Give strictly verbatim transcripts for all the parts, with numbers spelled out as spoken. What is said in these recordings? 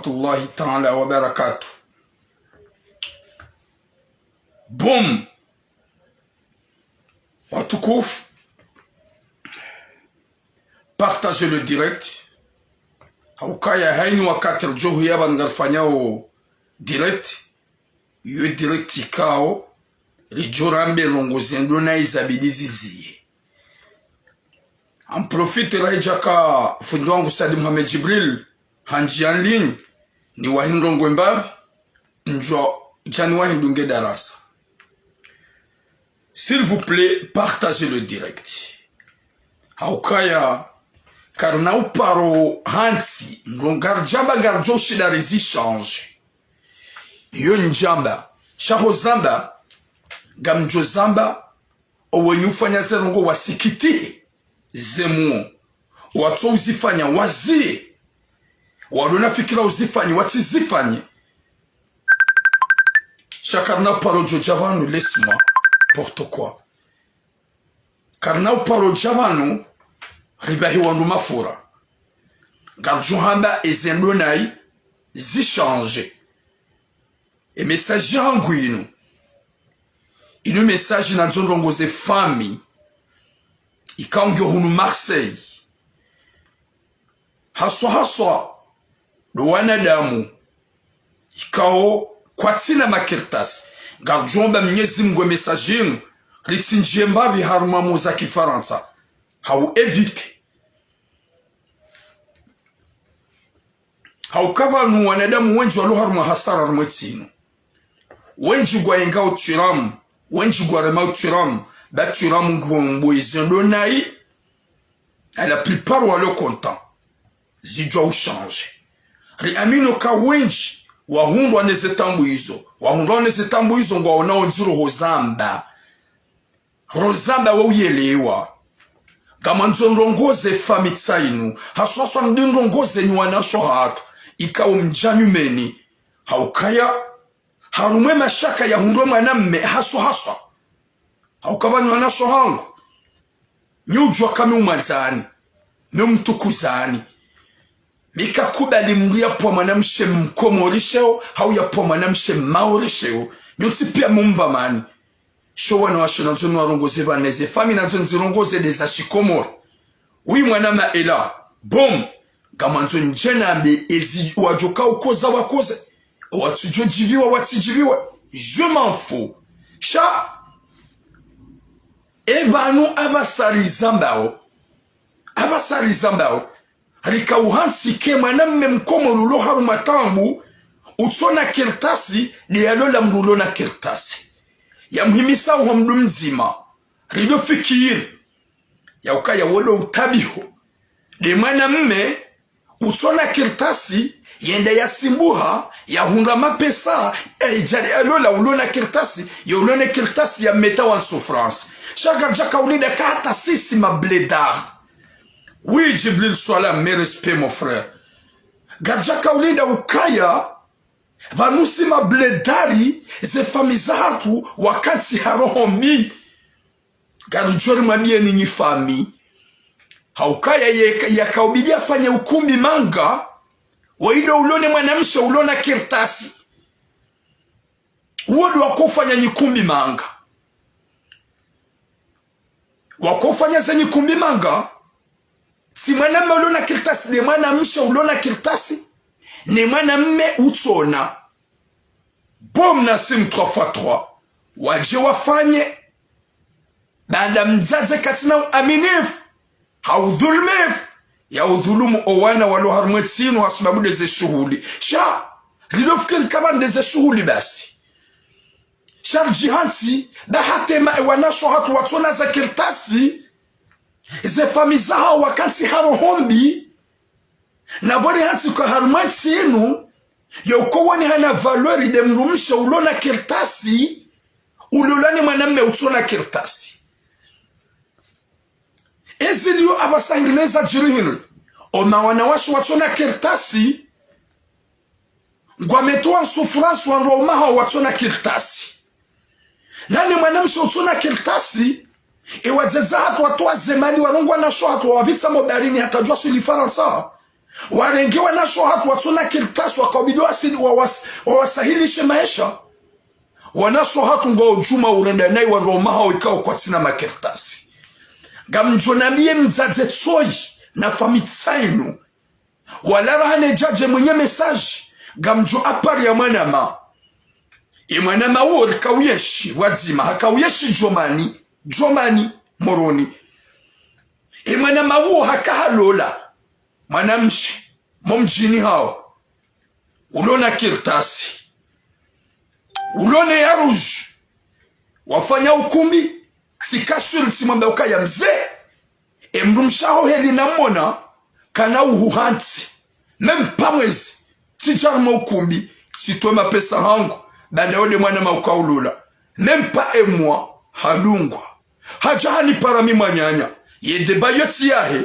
الله تعالى وبركاته. Boom. Watukufu, partagez le direct. Haukaya hayina wakati ridjo huya pvanu ngarifanyao direct. Yo direct ikao ridjo rambe ndrongoo zindru na izabidi ziziye. Ngamprofite raha idjaka fundi wangu Said Mohamed Djibril handjia en ligne, niwahi ndrongoo mbapvi, ndjo djani wahi ndunge darasa. S'il vous plaît, partagez le direct. Haukaya karina uparo hantsi, ndro ngaridjamba ngaridjo shinda rizi changer. Yo ndjamba, sha ho zamba, ngamdjo zamba, owenyi ufanya ze ndrongoo wasikitihe, ze muo, watso uzifanya waziye, walona fikira uzifanye, watsizifanye. Sha karina uparo djo dja pvanu, laisse-moi, n'importe quoi. Karina uparo dja pvanu, ripvahe wandru mafura. Ngaridjo hamba eze ndrongoo nayi zi changer. E message yangu inu. Inu message nandzo ndrongoze famille ikao ngiyo hunu Marseille. Haswa haswa ndo wanadamu ikao kwatsina makartasi. Ngaridjo omba Mnyezi Mngu e message inu ritsindjiye mbapvi harumwa mo za kifarantsa. Hau éviter. Hauka pvanu wanadamu wendji walo harumwa hasara harumwa entsi inu. Wendji ngwaengao twiramu, wendji ngwaremao twiramu, ba twiramu ngwambo izo ndrongoo nayi, à la plupart walo content. Zidjwa uchanger. Riamini uka wendji wahundrwa neze taabu izo, wahundrwa neze taabu izo ngwaonao ndziro ho zamba. Ho zamba we uyelewa. Ngamandzo ndrongoze famille tsayinu, haswa haswa ndi ndrongoze nyi wanasho hatru, ikao mdja nyumeni. Haukaya, harumwa e mashaka yahundrwa mwanamme haswa haswa. Hauka pvanu wanasho hangu, nyi udjua ka mi umwandzani, mi umtukuzani. Mi kakubali mndru yapvwa mwanamshe mkomori sheo, hau yapvwa mwanamshe mmaore sheo. Nyontsi pia mumba mani. Sho wanawashe nandzo niwarongoze pvanu, eze famille nandzo nizirongoze nde za shikomori. Wi mwana Maela, boom, ngamandzo ndje nambe ezi wadjoka ukoza wakoze. Watsudjo djiviwa, watsidjiviwe. Je m'en fous. Sha, e pvanu apvasa rizambao. Apvasa rizambao. Rika uhantsi ke mwanamme mkomori ulo harumwa taabu, utsona kartasi, nde yalola mndru ulona kartasi. Yamhimisa uho mndru mdzima. Rido fikiri. Yaukaya wolo utabiho. Nde mwanamme, utsona kartasi, yende yasimbuha, yahundra mapesa, e, idja yalola ulona kartasi, yo ulone kartasi yameta en souffrance. Sha ngaridjaka ulinda ka hata sisi ma blédards. Oui, Djibril Swala, mes respects, mon frère. Ngaridjaka ulinda ukaya, pvanu si ma blédards, ze famille zahatru, wakantsi ha roho mbi. Ngaridjo rimwambiyeni nyi famille. Haukaya ye, yakaubidi afanye ukumbi manga, wo ido ulone mwanamshe ulona kartasi. Uwo ndo wako ufanya nyikumbi manga. Wako ufanya ze nyikumbi manga, tsi mwanamme ulona kartasi, ne mwanamshe ulona kartasi, ne mwanamme utsona. Boom na simu trois fois trois. Wadje wafanye. Baanda mdzadze katsina uaminifu, ha udhulumifu, ya udhulumu owana walo harumwa entsi inu ha sababu ndeze shuhuli. Sha, rido fikiri kama ndeze shuhuli basi. Sha ridjihantsi, ba hata ema ewanasho hatru watsona za kartasi, ze famille zahao wakantsi ha roho mbi, na bo rihantsi ka harumwa entsi inu, yo uko woni hana valeur nde mdrumshe ulona kartasi, ulola ne mwanamme utsona kartasi. Ezi liyo apvasa hindri neza djiri hindri. Oma wanawashe watsona kartasi, ngwametwa en souffrance wandru waume hao watsona kartasi. Nane mwanamshe utsona kartasi, ewadzadze hatru watowa ze mali warongoa wanasho hatru wawapvitsa mo baharini hata djwa swili Farantsa. Warenge wanashe hatru watsona kartasi, wakaubidi wasi-, wawas-, wawasahilishe maesha. Wanashe hatru ngwao djuma urenda nayi wandru waume hawo ikao kwatsina makartasi. Ngamdjo nambiye mdzadze tsoyi na famiyi tsayinu. Wala raha ne djadje mwenye message, ngamdjo apari ya mwanama. Ye mwanama wo rika uyeshi wadzima, haka uyeshi Djomani, Djomani, Moroni. Ye mwanama wo haka halola mwanamshe, mo mdjini hawo. Ulo na kartasi. Ulo ne ya rouge. Wafanya ukumbi, tsika sûr tsimwambia ukaya mze. Ye mdrumshe haho heli namona, kana uhu hantsi. Même pas mwezi, tsidja harumwa ukumbi, tsitowe mapesa hangu, baanda yo nde mwanama uka ulola. Même pas un mois, hadungwa. Hadja hanipara mi mwananya. Ye débat yo tsi yahe.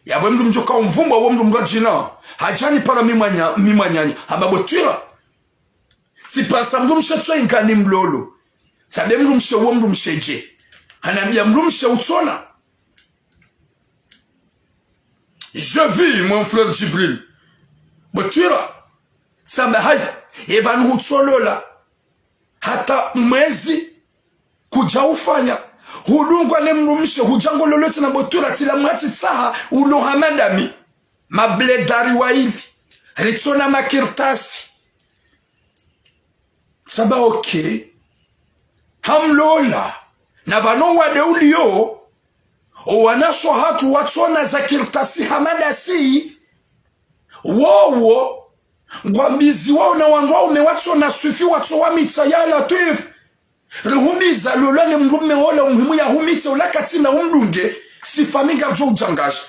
Yapvo mdru mdjo ka umvumbwa wo mdru mdru adjina. Hadja hanipara mi mwanya-, mi mwananya. Hamba bo Twira. Tsipvasa mdrumshe tsoyi ngani mlolo. Tsabe mdrumshe wo mdrumshe dje. Hanambia mdrumshe utsona. Je vis, mon frère Djibril. Bo Twira. Tsamba hayi. Ye pvanu hutsolola. Hata mwezi kudja ufanya. Hudungwa ne mdrumshe, hudja ngololo tsena bo Twira, tsila mwatsi tsaha, ulo ha madami. Mabledari wayili. Ritsona makartasi. Tsamba ok. Hamlola. Na pvanu wade uliyo. O wanashe hatru watsona za kartasi ha madasi. Wowo. Ngwambizi wawo na wandru waume watsona swifi watso wa mitsa ya Latwif. Rihumbiza lolwa ne mdrume wola umuhimu ya humitse ula katsina umdunge. Sifa mi ngamdjo udjangaje.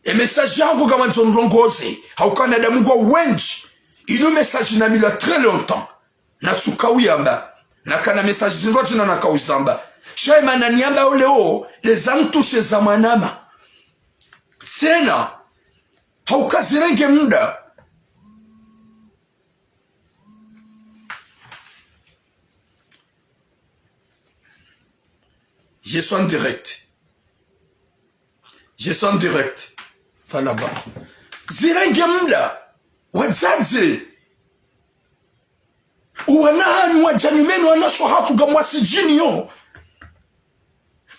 Ye message yangu ngamandzo nrongoze. Hauka wanadamu ngwao wendji. Inu message namilwa très longtemps. Natsuka uyamba. Nakana message zindji djina naka uzamba. Sha ye mana niyamba yo leo, nde za mtushe za mwanama. Tsena, hauka zirenge muda. Je suis en direct. Je suis en direct. Falaba. Zirenge muda. Wadzadze. Uwana hanyu wadja nyumeni wanashe hatru ngamwasidjini yo.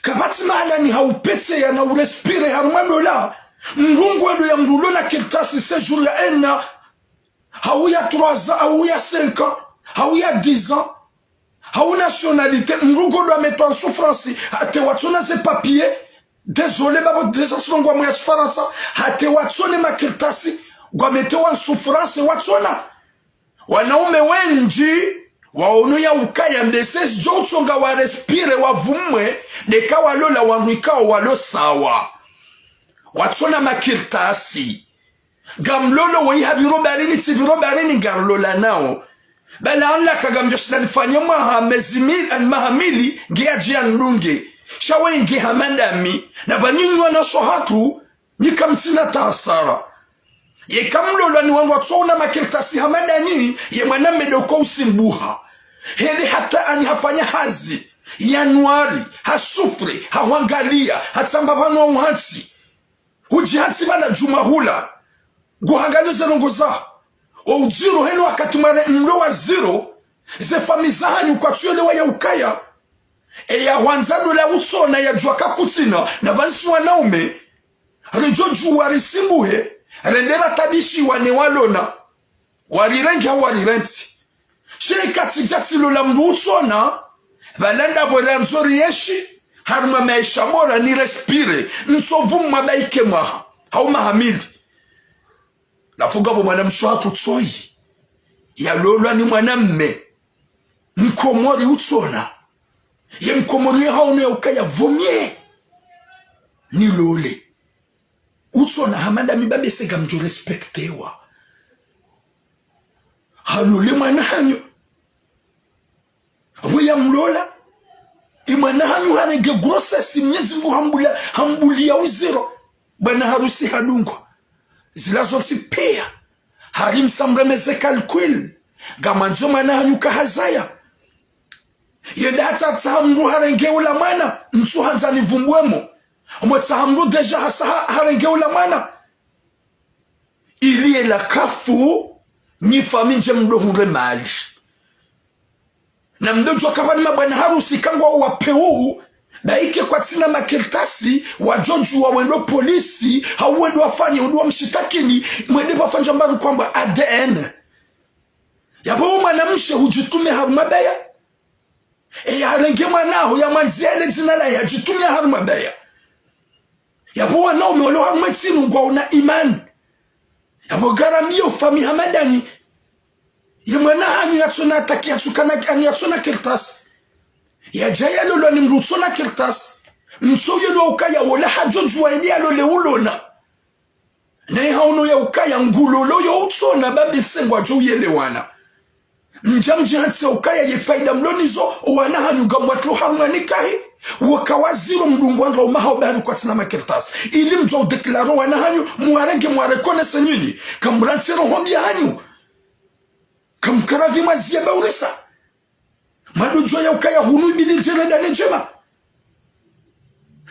Kapvatsi mahala ni haupvetse ya na urespire harumwa ndola. Mdru ngwendo ya mdru ulo na kartasi séjour ya un an. Hau ya trois ans, hau ya cinq ans, hau ya dix ans. Hau nationalité, mdru ngwendo ametwa en souffrance, hata watsona ze papiers. Désolé, babo, déjà tsilongwa mwa ya Shifarantsa. Hata watsone makartasi, ngwametewa en souffrance, watsona. Wanaume wendji, waono ya ukaya mbese zidjo utsonga wa respire, wavumwe, ndeka walola wandru ikao walo sawa. Watsona makartasi. Ngamlolo woyi ha pviro barini, tsi pviro barini ngamlola nao. Bala anla ka ngamdjo shinda nifanye mwaha mezi mili, ani maha mili, nge yadji ya ndunge. Sha woyi nge ha madami, na pvanu nyinyi wanashe hatru, nyi kamtsina ta hasara. Yeka mlolwa ni wandru watsoona makartasi ha madani, ye mwanamme ndo uka usimbuha. Hele hata ani hafanya hazi, ya nwari, ha souffre, ha hwangalia, hatsamba pvanu wa uhatsi. Hudji hatsi pvala djuma hula. Nguhangalize ndrongo za. Wo udziro heno wakati mware mlo wa ziro, ze fami zahanyu kwatsuelewa ya ukaya. Eya hwandza ndola utsona ya djuwa kakutsina, na pvanu si wanaume. Ridjo djuwa risimbuhe, rende ratabishiwa ne walona. Warirenge hau warirentsi. She katsidja tsilola mdru utsona, pvala ndapvo randzo rienshi, harumwa maesha bora ni respire, ntsovu mwa baike mwaha, hau maha mili. Lafu ngapvo mwanamshe hatru tsoyi, yalolwa ni mwanamme, mkomori utsona. Ye mkomori ye haono ya ukaya vaut mieux nilole. Utsona ha madami ba bese ngamdjo respectewa. Halole mwana hanyu. Apvo ya mlola. Ye mwana hanyu harenge grossesse, Mnyezi Mngu hambula, hambulia uziro. Bwana harusi hadungwa. Zila zontsi pia. Hari msamreme ze calcul. Ngamandzo mwana hanyu kahazaya. Yenda hata tsaha mdru harenge ula mwana, ntsu handza nivumbuemo. Mwe tsaha mdru déjà hasa ha-, harenge ula mwana. Ili ye la kafu, nyi fami ndje mdo hundre mali. Na mdo djuwa kapvani mabwana harusi kangwawo wapvewu, ba ike kwatsina makartasi, wadjo djuwa wende ho polisi, hau wende wafanye, wende wamshitakini, mwende pvafanywa mbaru kwamba A D N. Yapvo wo mwanamshe hudjitume harumwa baya. E, yarenge mwana haho yamwandziye le dzina lahe, hadjitume harumwa baya. Yapvo wanaume walo harumwa entsi inu ngwaona imani. Yapvo ngarambiyo fami hama ndanyi. Ye mwana hanyu yatsona ataki, yatsukana, hanyu yatsona kartasi. Yadja yalolwa ni mdru utsona kartasi. Mtso yelwa ukaya wola hadjo djuwa yende yalole ulona. Naye haono ya ukaya ngulolo yo utsona, ba be se ngwadjo uyelewana. Mdja mdjihantsi ya ukaya ye faida mlo nazo, owana hanyu ngamwatrilwao harumwa nikahi, woka waziro mdungwa ndro maha ubari kwatsina makartasi. Ili mdjuwa udéclarer owana hanyu, mwarenge mwareconnaître nyinyi. Kamrantsi roho mbi hanyu. Kamkaradhi mwaziye ba uresa. Mado djuwa ya ukaya hunu ibidi ndjema ndane ndjema.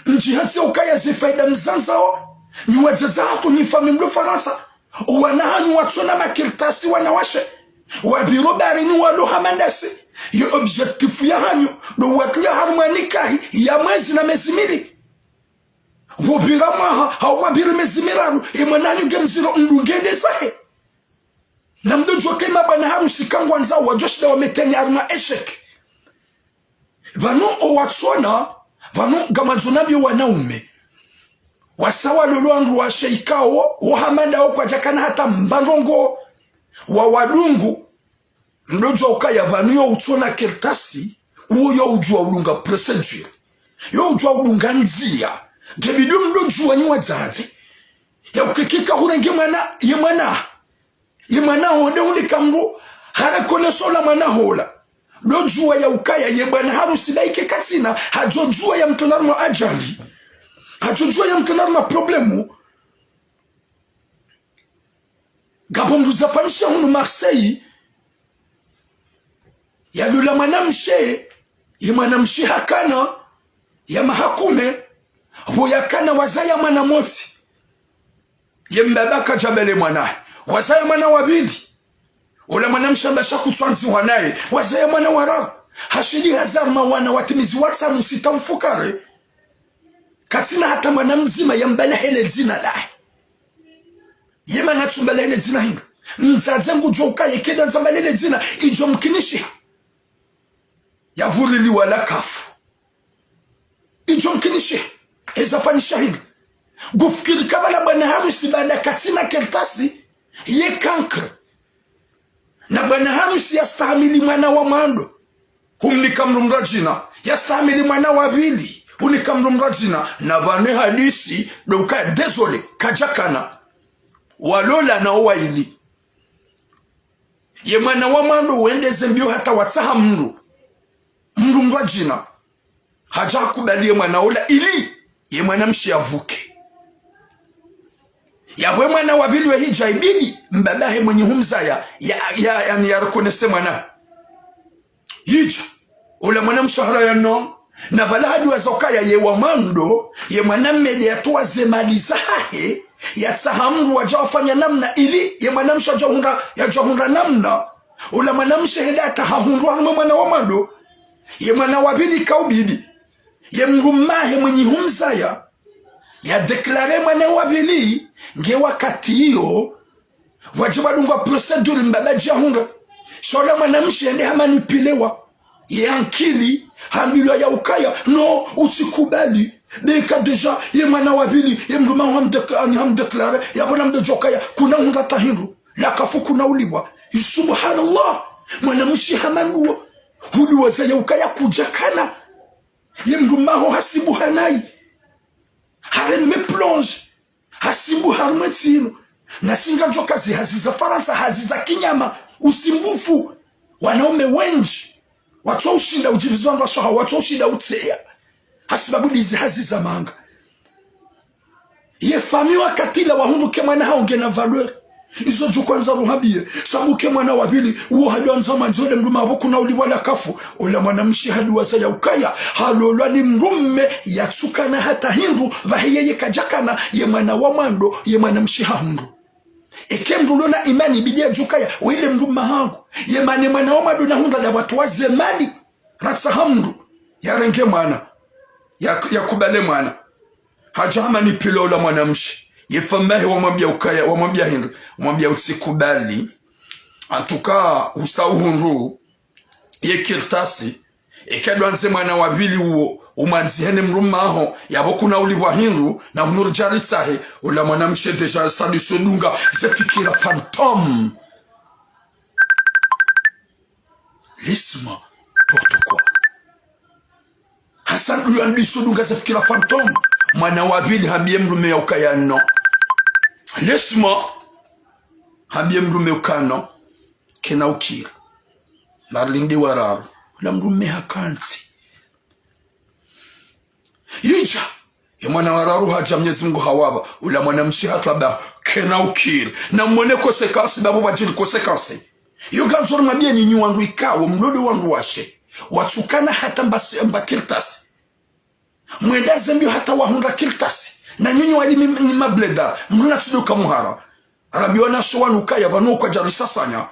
Mdjihantsi ya ukaya ze faida mzandzao, nyi wadzadze hatru nyi fami mlo Farantsa. Owana hanyu watsona makartasi wanawashe. Wapviro baharini walo hama ndasi. Ye objectif ya hanyu, ndo watrilwa harumwa nikahi, ya mwezi na mezi mili. Wopvira mwaha, hau wapvira mezi miraru, ye mwana hanyu nge mziro mdunge nde zahe. Na mdo djuwa ke mabwana harusi kangwandzao wadjo shinda wameteni harumwa échec. Pvanu owatsona, pvanu ngamandzo nambiyo wanaume. Wasa walolwa wandru washe ikao, wo hama ndawo kwadjakana hata mba ndrongo, wa wadungu, mdo djuwa ukaya pvanu yo utsona kartasi, uwo yo udjuwa udunga procédure. Yo udjuwa udunga ndziya. Ngebidi mdo djuwa nyi wadzadze. Ya ukaya eka hurenge mwana, ye mwana. Ye mwana haho nde unika mdru, hareconnaître ola mwana haho ola. Ndo djuwa ya ukaya ye bwana harusi ba ike katsina, hadjo djuwa ya mtrona harumwa ajali. Hadjo djuwa ya mtrona harumwa problème. Ngapvo mdru zafanyisha hunu Marseille, yalola mwanamshe, ye mwanamshe hakana, ya mahakume, pvo yakana wazaya mwana motsi. Ye mbaba kadja bale mwana. Wazaya mwana wa pvili. Ola mwanamshe amba sha kutswandziwa naye. Wazaya mwana wa raru. Hashili hazaya mwana watimizi watsanu sita mfukare. Katsina hata mwana mdzima yambala hele dzina lahe. Ye mana tsumbala hele dzina hindri. Mdzadze ngudjuwa ukaya eka nda ndzambala hele dzina, idjo mkinishiha. Yavuriliwa la kafu. Idjo mkinishiha. Eza fanyisha hindri. Ngufikiri kamba la bwana harusi baada katsina kartasi, ye cancre. Na bwana harusi yastahamili mwana wa mwando, humnika mdru mdzima. Yastahamili mwana wa pvili, hunika mdru mdzima. Na pvanu ye hadisi, ndo uka désolé, kadjakana. Walola na owaili. Ye mwana wa mwando wende ze mbio hata watsaha mdru. Mdru mdzima. Hadja hakubali ye mwana ola ili ye mwanamshe yavuke. Yapvo ye mwana wa pvili we hidja ibidi, mbaba he mwenye humzaya, ya, ya, yaani ya reconnaître mwana. Hidja, ola mwanamshe hara ya no, na pvala haduwaza ukaya ye wa mwando, ye mwanamme nde yatowa ze mali zahahe, yatsaha mdru wadja wafanya namna ili, ye mwanamshe yadja hundra, yadja hundra namna. Ola mwanamshe hende hata hahundrwa harumwa mwana wa mwando, ye mwana wa pvili kaubidi. Ye mdrumme he mwenye humzaya, ya déclarer mwana wa pvili, nge wakati iyo, wadje wadungwa procédure mbaba djahundra. Sha ola mwanamshe hende hamanipulewa ye ankili, hambilwa ya ukaya, no, utsikubali. Beka déjà, ye mwana wa pvili, ye mdrumme hamdécla-, hamdéclarer, yapvo na mdo djo ukaya, kuna hundra hata hindru, la kafu kuna ulipvwa. Subhanallah, mwanamshe hamanduwa, huduwaza ya ukaya kudjakana. Ye mdrumme haho hasimbuha nayi. Hareme plonge. Hasimbuha harumwa entsi inu. Na singa djoka zi hazi za Farantsa, hazi za kinyama, usumbufu. Wanaume wendji. Watso ushinda udjipviza wandru washe hawo, watso ushinda utseya. Hasibabu ndizi hazi za manga. Ye fami wakati ila wahundru ke mwana hawo ngena valeur. Izo djo kwandza ruhambiye. Sabu ke mwana wa pvili, uwo hadjwandza mwandzi ole mdrumme apvo kuna ulipvwa la kafu. Ola mwanamshe haduwaza ya ukaya, halolwa ni mdrumme yatsukana hata hindru, pvahe yeye kadjakana, ye mwana wa mwando, ye mwanamshe hahundru. Eka mndru ulo na imani, ibidi yadjuwe ukaya, wende mndru mma hangu. Ye mana mwana wa mwando na hundra nda wandru wa ze mali. Ratsaha mndru. Yarenge mwana. Ya, yakubali mwana. Hadja hamanipuler ola mwanamshe. Ye famiyi yahe wamwambia ukaya, wamwambia hindri. Wamwambia utsikubali. En tout cas, usa uhundru. Ye kartasi. Eka ndo wandze mwana wa pvili uwo, umwandzihe ne mdrume waho, yapvo kuna ulipvwa hindru, na hunu ridja ritsahe, ola mwanamshe déjà sa ndo iso dunga, ze fikira fantôme. Laisse-moi, n'importe quoi. Hasa ndo ya ndo iso dunga ze fikira fantôme. Mwana wa pvili hambie mdrume ya ukaya non. Laisse-moi. Hambie mdrume ukaya non. Kena ukiri. Narlinde wa raru. Ola mdrume hakantsi. Yidja. Ye mwana wa raru hadja Mnyezi Mungu hawapva. Ola mwanamshe hatraba. Kena ukiri. Na mwone conséquence, bapvo pvadjiri conséquence. Yo ngandzo rimwambie nyinyi wandru ikao, mlole wandru washe. Watsukana hata mba, mba kartasi. Mwenda ze mbio hata wahundra kartasi. Na nyinyi wali mi, mi mableda. Mdru na tsi ndo uka muhara. Arambiwa na sho wanu ukaya pvanu kwadja risasanya.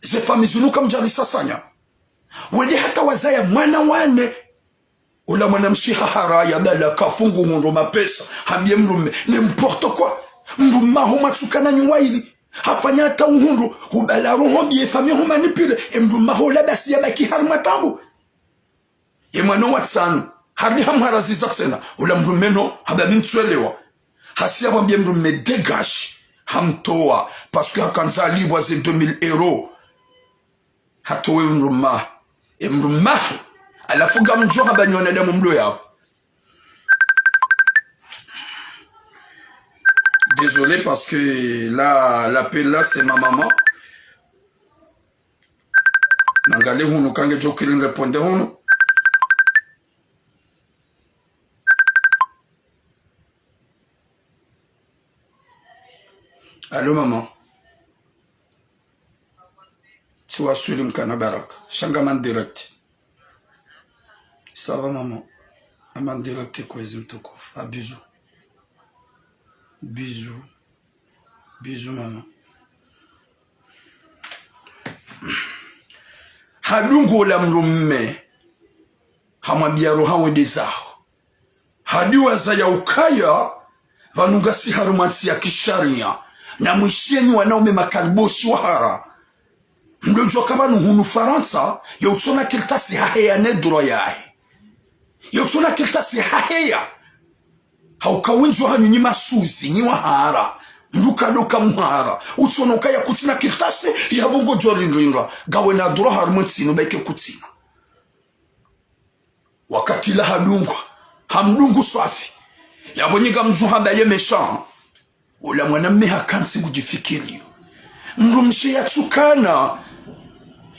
Ze famiyi zinu kamdja risasanya. Wende hata wazaya mwana wa nne. Ola mwanamshe hahara ya bala kafungu hundru mapesa. Hambie mdrume. N'importe quoi. Mdrume waho mwatsukana nyi waili. Hafanya hata uhundru. Hubala roho mbi ye famiyi humanipuler. E mdrume waho la basi yabaki harimwa taabu. Ye mwana wa tsanu, harudi hamharaziza tsena, ola mdrume no, hamba mi ntsuelewa. Hasi yamwambie mdrume dégage, hamtowa, parce que hakandza alipvwa ze deux mille euros. Hatowe mdrume, e mdrume, halafu ngamdjo hamba nyi wanadamu mlo yapvo. Désolé parce que là, l'appel là, c'est ma maman. Nangalie hunu, kange djo kiri nirépondre hunu. Allô, maman. Tsi waswili mkana baraka. Sha ngam en direct. Ça va, maman? Ngam en direct kwezi mtukufu. Ah, bisous. Bisous. Bisous, maman. Hadunga ola mdrume. Hamwambia roha wende zaho. Hadi waza ya ukaya, pvanu ngasi harumwa ntsi ya kisharia. Na mwishienyi wanaume makariboshi wahara. Mdodjuwa ka pvanu hunu Farantsa, ye utsona kartasi haheya ne droit yahe. Ye utsona kartasi haheya. Hauka wendji wahanyu nyi masuzi, nyi wahara. Mdru ka ndo uka muhara. Utsona ukaya kutsina kartasi, yapvo ngodjo rindrindra. Ngawe na droit harumwa ntsi inu ba ike kutsina. Wakati la hadungwa, hamdungu swafi. Yapvo nyi ngamdjo hamba ye méchant. Ola mwanamme hakantsi ngudjifikiriyo. Mdrumshe yatsukana.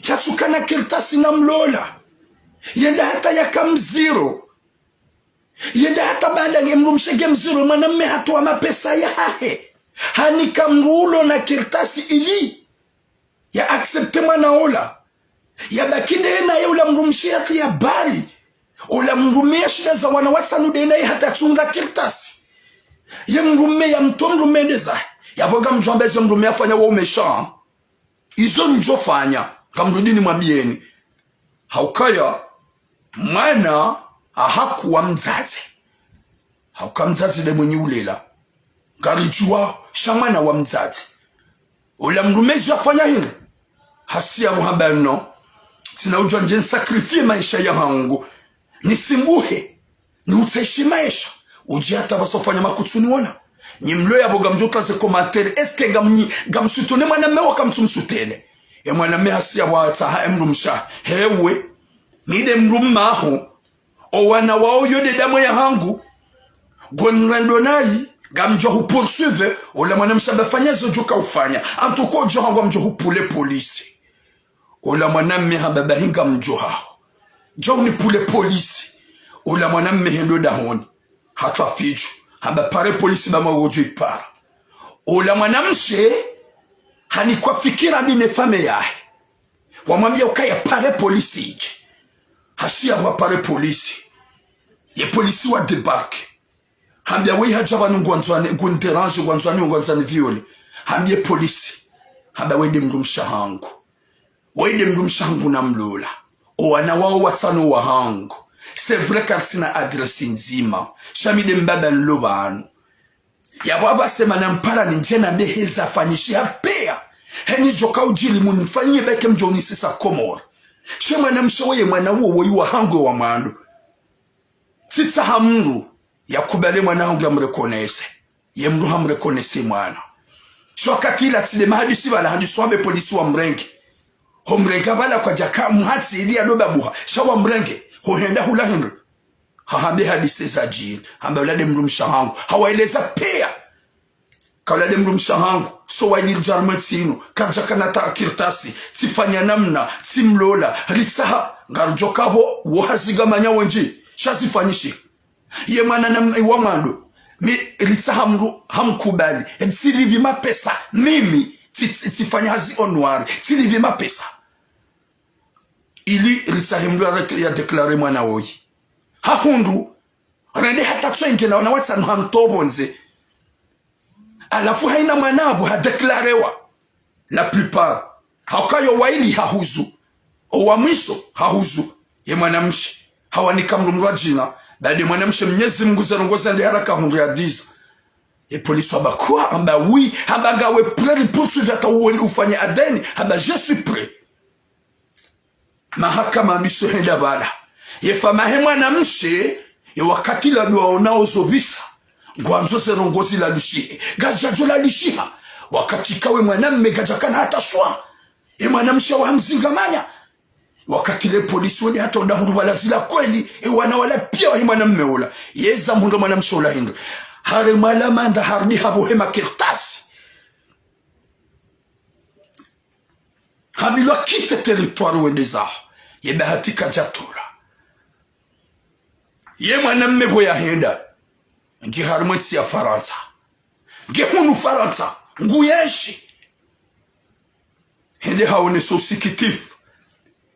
Yatsukana kartasi na mlola. Yenda hata yaka mziro. Yenda hata baada nge mdrumshe nge mziro, mwanamme hatowa mapesa yahahe. Hanika mdru ulo na kartasi ili ya accepter mwana ola. Yabaki nde naye ola mdrumshe yatsi ya bari. Ola mdrume ya shinda za wana watsanu nde naye hata tsunga kartasi. Ye mdrume ya mto mdrume ndeza. Yapvo ngamdjo amba ze mdrume yafanya wa méchant. Izo ndjo fanya. Ngamrudi nimwambieni. Haukaya, mwana ahakuwa mdzadze. Hauka mdzadze nde mwenyi ulela. Ngaridjuwa sha mwana wa mdzadze. Ola mdrume izo yafanya hindri? Hasi yapvo hamba non. Tsina udjuwa ndje nisacrifier maesha yahangu. Nisimbuhe. Niutsahishi maesha. Udji hata pvasa ufanya makutsuni wona. Nyi mlo yapvo ngamdjo tsa ze commentaire. Est-ce que ngamnyi, ngamsoutenir mwanamme wa kamtsumsoutenir? E mwanamme hasi yapvo hatsaha e mdrumshe. Hewe. Mi nde mdrume waho. Owana waho yo nde damu yahangu. Ngonrendo nayi, ngamdjo hu poursuivre, ola mwanamshe hamba fanya zo djo ka ufanya. En tout cas, djo hangu ngamdjo hu pule polisi. Ola mwanamme hamba bahi ngamdjo haho. Djo hu ni pule polisi. Ola mwanamme hendo dahoni. Hatwa fidju. Hamba pare polisi ba mwa wodjo ipara. Ola mwanamshe hanikwa fikira mbi ne famiyi yahe. Wamwambia ukaya pare polisi idje. Hasi yapvo pare polisi. Ye polisi wa débarquer. Hambia weyi hadja pvanu ngwandzo ani, ngun déranger, ngwandzo ani, ngwandzo ani violer. Hambie polisi, hamba wende mdrumshe wahangu. Wende mdrumshe wahangu namlola. Owana wawo watsanu wahangu. C'est vrai karitsina adresse ndzima. Sha mi nde mbaba nilo pvanu. Yapvo apvasa mana mpara nindjie nambe heza fanyishiha pia. Heni djoka udjiri munifanyie beke mdjo unisisa Komori. She mwanamshe woye mwana wowo iwahangu wa mwando. Tsitsaha mdru yakubali mwana hangu yamreconnaisse. Ye mdru hamreconnaisse mwana. Sho wakati ula tsi nde mahadisi pvala handisa wambe polisi wamrenge. Homrenge pvala kwadjaka mhatsi ili yado babuha. Sha wamrenge. Hohenda hula hindru. Hahambe hadisi zadjiri. Hamba ula nde mdrumshe wahangu. Hawaeleza pia. Ka ula nde mdrumshe wahangu. So waili ridja harumwa entsi inu. Karidjakana ta kartasi. Tsifanya namna. Tsimlola. Ritsaha. Ngarudjoka pvo. Wo hazingamanya wendji. Sha zifanyishiha. Ye mwana na m-, wa mwando. Mi ritsaha mdru hamkubali. Tsilipvi mapesa. Mimi. Tsi-, tsi-, tsifanya hazi au noir. Tsilipvi mapesa. Ili ritsahe mdru ya rek-, ya déclarer mwana woyi. Hahundru. Rende hata tswenge na wana watsanu hamtowa pvondze. Halafu haina mwana apvo hadéclarewa. La plupart. Hauka yo waili hahuzu. Owa mwiso hahuzu. Ye mwanamshe. Hawanika mdru mdru wa djina. Baada ye mwanamshe Mnyezi Mngu ze ndrongoo zende haraka hundru ya diza. Ye polisi wamba quoi? Hamba oui. Hamba ngawe prêt ri poursuivre hata uwe-, ufanye A D N? Hamba je suis prêt. Mahakama mbiso henda pvala. Ye famiyi yahe mwanamshe, ye wakati ladua onao zo pvisa. Ngwandzo ze ndrongoo zilalushihe. Ngazidjadjo lalushiha. Wakati kawe mwanamme kadjakana hata shwa. Ye mwanamshe wahamzingamanya. Wakati le polisi wende hata wenda hundru pvala zila kweli. Ye wana wala pia wahe mwanamme ola. Yeza mhundra mwanamshe ola hindru. Haremwa lamanda harudi hapvohe makartasi. Hambilwa quitter territoire wende zaho. Ye bahati kadjatola. Ye mwanamme pvo yahenda. Nge harumwa entsi ya Farantsa. Nge hunu Farantsa. Nguyenshi. Hende haonesa usikitifu.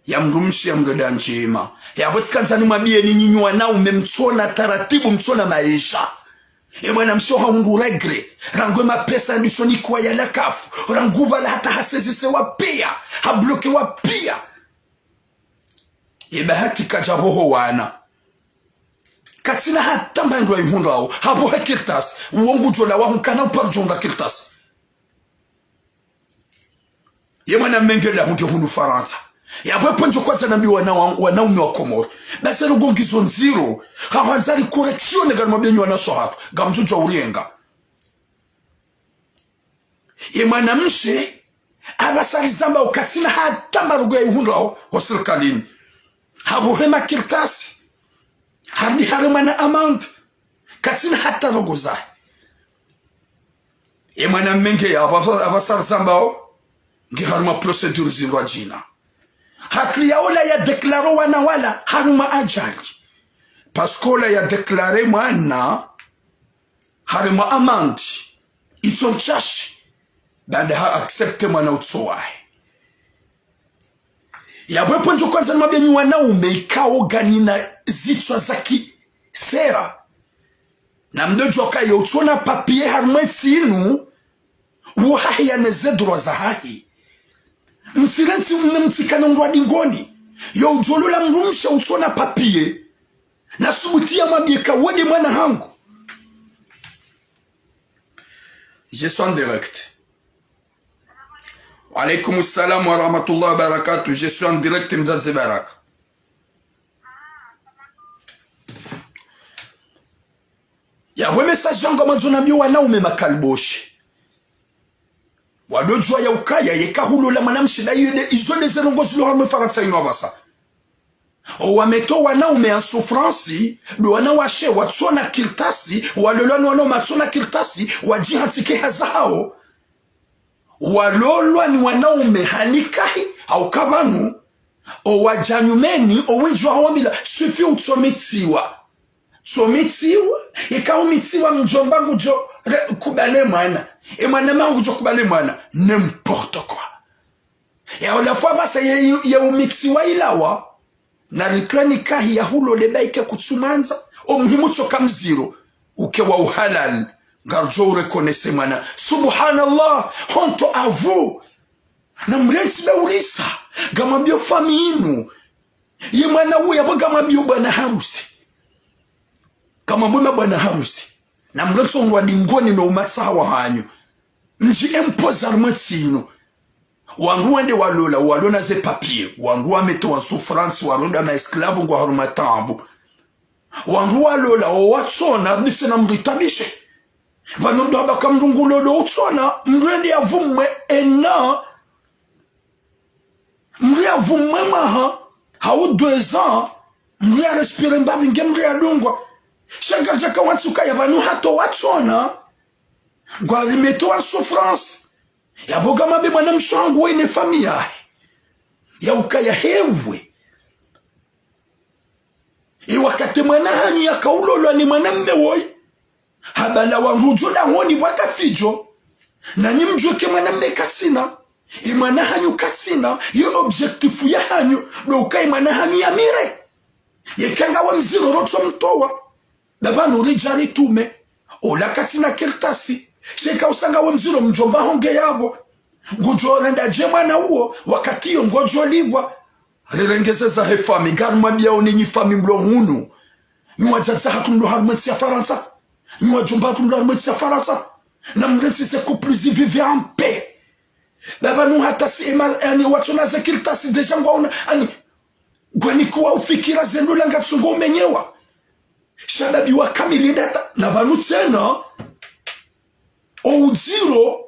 Ya mdrumshe ya mrenda ndjema. Yapvo tsikandza nimwambiyeni nyinyi wanaume mtsona taratibu mtsona maesha. Ye mwanamshe hahundru regret. Rangu ye mapesa ndisonikwa ya la CAF. Rangu pvala hata hasaisiwa pia. Habloquewa pia. Ye bahati kadjapvoho wana. Katsina hata mba ndrwa ihundrao. Hapvohe kartasi. Uwo ngudjo lawa hunkana uparo djo hundra kartasi. Ye mwanamme nge laho nge hunu Farantsa. Yapvo epvo ndjo kwandza nambiye wana wa-, wanaume wa Komori. Basi ndrongoo ngizo ndziro. Hahwandza ri correction ngarimwambiyeni wanawashe wahatru. Ngamdjo djuwa ulienga. Ye mwanamshe, apvasa rizamba ukatsina hata mba ndrongoo ya ihundrao, ho sirikalini. Hapvohe makartasi. Harudi haremwa na amende. Katsina hata ndrongoo zahe. Ye mwanamme nge ya, apva-, apvasa rizambao, nge harumwa procédure zindrwa djina. Hakili ya ola ya déclarer wana wala, harumwa ajali. Parce que ola ya déclarer mwana, harumwa amende. Itso ntsashi. Baanda ha accepter mwana utso wahe. Yapvo epvo ndjo kwandza nimwambiyeni wanaume ikao ngamina zitswa za kisera. Namdodjuwa ka ye utsona papier harumwa entsi inu, uwo hahe yana ze droit zahahe. Mtsirentsi mne mtsikana undrwa dingoni. Yo udjo lola mdrumshe utsona papier. Nasubuti yamwambiye ka wende mwana hangu. Je suis en direct. Wa alaykum salam wa rahmatullahi wa barakatuh. Je suis en direct, Mzadze Baraka. Yapvo message yangu ngamwandzo nambiye wanaume makaliboshi. Wadodjuwa ya ukaya, yeka hulola mwanamshe nda yende, izo nde ze ndrongoo zilo harumwa Farantsa inu apvasa. Owameta wanaume en souffrance, ndo wanawashe watsona kartasi, walolwa ni wanaume watsona kartasi, wadjihantsi ke hazi yahawo. Walolwa ni wanaume ha nikahi, hauka pvanu, owadja nyumeni, owendji wahawo wambila, sufi utsomitsiwa. Tsomitsiwa, ika umitsiwa mdjomba ngudjo re-, kubali mwana. E mwana ma ngudjo kubali mwana. N'importe quoi. Ya ola fwa apvasa ye, ye umitsiwa ilawa. Na ritowe nikahi ya hulo de baike kutsumandza. Omuhimu tsoka mziro. Uke wa uhalali. Ngarudjo ureconnaître mwana. Subhanallah, honte à vous. Na mrentsi be urisa. Ngamwambio famille inu. Ye mwana uya bo ngamwambio bwana harusi. Ngamwambio ma bwana harusi. Na mrentsi ondrwa dingoni no umatsaha wahanyu. Mdji imposer harumwa entsi inu. Wandru wende walola, walona ze papiers. Wandru wametewa en souffrance, walonda ma esclaves ngwa harumwa taabu. Wandru walola, o watsona, bise na mdru itabishe. Pvanu ndo hamba ka mdru ngulolo utsona, mdru ende yavumwe ena, mdru yavumwe mwaha, hau deux ans, mdru ya respire mbapvi nge mdru yadungwa. Sha ngadjaka wantsi ukaya pvanu hata o watsona, ngwa rimetewa en souffrance. Yabo ngamwambe mwanamshe wangu wene famille yahe. Ya ukaya hewe. Iwakati mwana hanyu yakaulolwa ni mwanamme woyi. Habala wandru udjo dahoni pvwaka fidjo. Nanyi mdjuwe ke mwanamme katsina. I mwana hanyu katsina. Ye objectif yahanyu. Ndo ukaya i mwana hanyu yamire. Yeka ngawe mdziro rotso mtowa. Baba nuri djari tume. Ola katsina kartasi. Sha eka usa ngawe mdziro mdjomba honge yabo. Ngudjo renda dje mwana uwo. Wakati yo ngodjo liwa. Rirengeze zahe famille, ngarumwambiao nyi famille mlo hunu. Nyi wadzadze hatru mlo harumwa entsi ya Farantsa. Nyi wadjomba hatru mlo harumwa entsi ya Farantsa. Na mrentsi ze couple zi vivre en paix. Baba nu hata si ema, ani watsona ze kartasi déjà ngwaona, ani, ngwanikuwa ufikira ze ndola ngatsungo umenyewa. Shababi wa kamili ndata, na pvanu tsena. O udziro,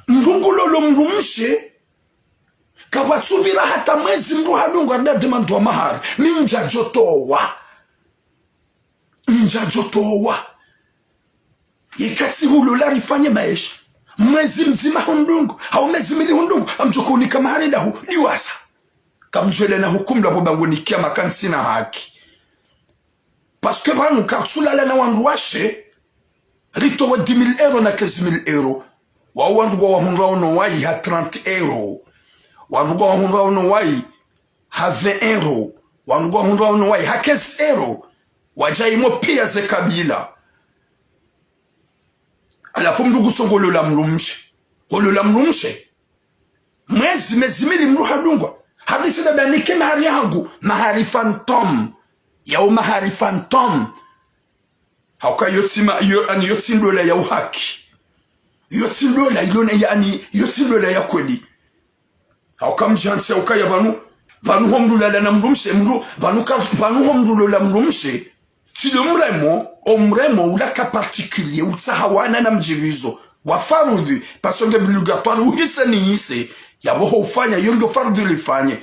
mdru ngulolo mdrumshe, kapvatsupvira hata mwezi mdru hadungwa nda demandwa mahari, mi ndjadjo towa. Ndjadjo towa. Yeka tsi hulola rifanye maesha. Mwezi mdzima hundungu, hau mezi mili hundungu, ngamdjo kunika mahari ndahu, diwasa. Kamdjwele na hukumlwa pvo bangu nikia makansi na haki. Parce que pvanu katsulala na wandru washe, ritowe dix mille euros na quinze mille euros. Wao wandru ngwawahundrao no wayi ha trente euros. Wandru ngwawahundrao no wayi ha vingt euros. Wandru ngwawahundrao no wayi ha quinze euros. Wadja imo pia ze kabila. Halafu mdru kutso ngolola mdrumshe. Ngolola mdrumshe. Mwezi, mezi mili mdru hadungwa. Hadisi da banike mahari yahangu. Mahari fantôme. Yao mahari fantôme. Hauka yo tsi ma, yo, ani yo tsi ndola ya uhaki. Yo tsi ndola ilona ya, ani yo tsi ndola ya kweli. Hauka mdjantsi, hauka ya pvanu, pvanu ho mdru lala na mdrumshe, mdru, pvanu ka, pvanu ho mdru lola mdrumshe. Tsi lo mremo, o mremo ula ka particulier, utsaha wana na mdjibizo. Wa faradhwi, parce que obligatoire, uhise nihise. Yabo ho ufanya, yo nge faradhwi rifanye.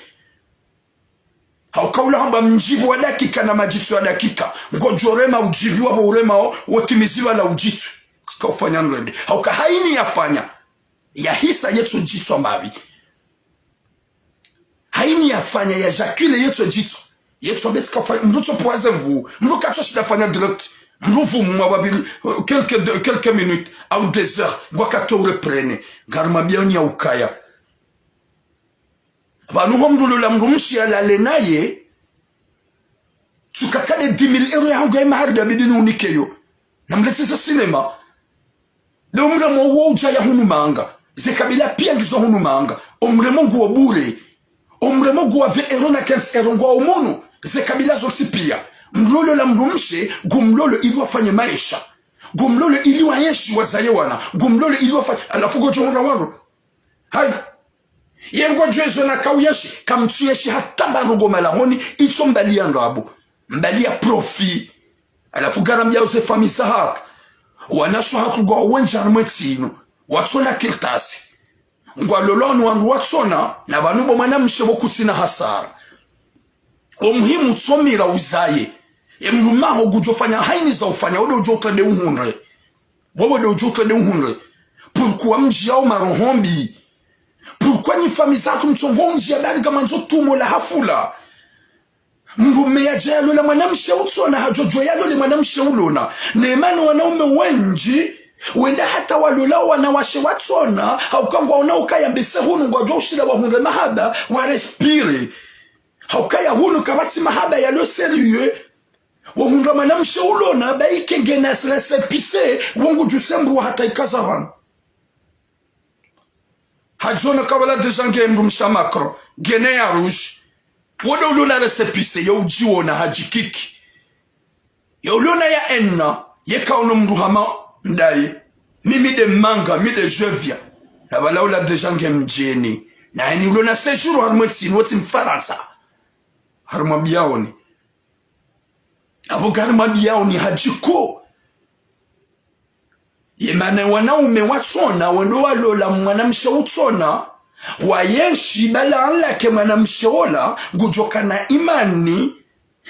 Hauka ula hamba mdjibu wa dakika na madjitso ya dakika. Ngodjo rema udjibiwa pvo uremao, wo timiziwa la udjitso. Tsika ufanya nrende. Hauka haini yafanya. Yahisa yetso djitswa mbapvi. Haini yafanya ya éjaculer yetso djitswa. Yetso be tsika ufanya. Mdru tso poiser vous. Mdru katso shinda fanya direct. Mdru vumwa wapvili, euh, quelques, de-, quelques minutes. Au des heures. Ngwakato ureprene. Ngarumwambiao nyi ya ukaya. Pvanu ho mdru lola mdrumshe yalale naye, tsuka kade dix mille euros yahangu ya mahari yabidi niunike yo. Na mletseza cinéma. De o mremo wo udja ya hunu manga. Ze kabila pia ngizo hunu manga. O mremo nguwo bure. O mremo nguwa vingt euros na quinze euros nguwa o munu. Ze kabila zontsi pia. Mdru lola mdrumshe, ngumlolo ili wafanye maesha. Ngumlolo ili waenshi wazaye wana. Ngumlolo ili wafanye, halafu ngodjo hundra wandru. Hayi. Ye ngodjo ezo na kauyenshi, kamtsuyenshi hata pvanu ngo malahoni, itso mbali ya ndrabo. Mbali ya profit. Halafu ngarambiao ze famille zahatru. Wanashe hatru ngwao wendji harumwa entsi inu. Watsona kartasi. Ngwalolwao ni wandru watsona, na pvanu bo mwanamshe bo kutsina hasara. O muhimu tsomira uzaye. E mdrumme waho ngudjo fanya haini za ufanya, wo ndo udjo utrende uhundre. Wowo ndo udjo utrende uhundre. Pourquoi mdjiao maroho mbi? Pourquoi nyi famille zahatru mtsongo mdjia bari ngamwandzo tumo la hafula? Mdrumme yadja yalola mwanamshe utsona, hadjodjo yalole mwanamshe ulona. Nemana wanaume wendji, wenda hata walola wanawashe watsona, hauka ngwaona ukaya mbese hunu ngwadjo ushinda wahundre mahaba, wa respire. Hauka ya hunu kapvatsi mahaba yalo sérieux. Wohundra mwanamshe ulona, ba ike ngena récépissé, wo ngudjo usembuwa hata ikaza pvanu. Hadjona kabla déjà nge mdrumshe wa Macron, ngena ya rouge. Wo nde ulona récépissé, yo udjiwona hadjikiki. Yo ulona ya henna, yeka ono mdru hama ndaye. Mimi nde manga, mi nde je viens. Na bala ula déjà nge mdjeni. Na heni ulona séjour harumwa ntsi, wo tsi Mfarantsa. Harumwa biaoni. Apvo ngari mwabiyaoni hadjiko. Ye mana wanaume watsona, wendo walola mwanamshe utsona, wayenshi bala anlake mwanamshe ola, ngudjoka na imani,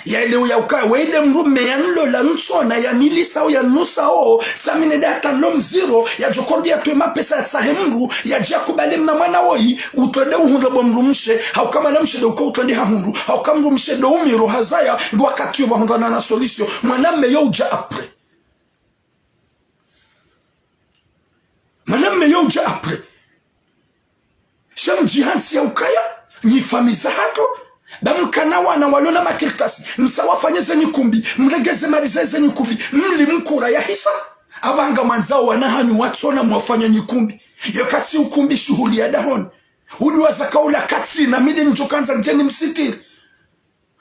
yaelewe ya ukaya, wende mdrume yanilola ntsona, yanilisa o, yanusa o, tsamine nde hata no mziro, yadjokordi yatowe mapesa yatsahe mdru, yadje yakubali mna mwana woyi, utrende uhundre bo mdrumshe, hauka mwanamshe nde uka utrende hahundru, hauka mdrumshe nde umiro hazaya, ndo wakati yo bahundrana na solution. Mwanamme yo udja après. Mwanamme yo udja après. Sha mdjihantsi ya ukaya, nyi famiyi za hatru, ba mkana wana walona makartasi, msa wafanye ze nyikumbi, mregeze mali za ze nyikumbi, mli mkura yahisa. Apvaha ngamwandzao wana hanyu watsona mwafanya nyikumbi. Yo katsi ukumbi shuhuli ya dahoni. Uduwaza kaula katsi na mi nde ndjokandza ndjeni msitiri.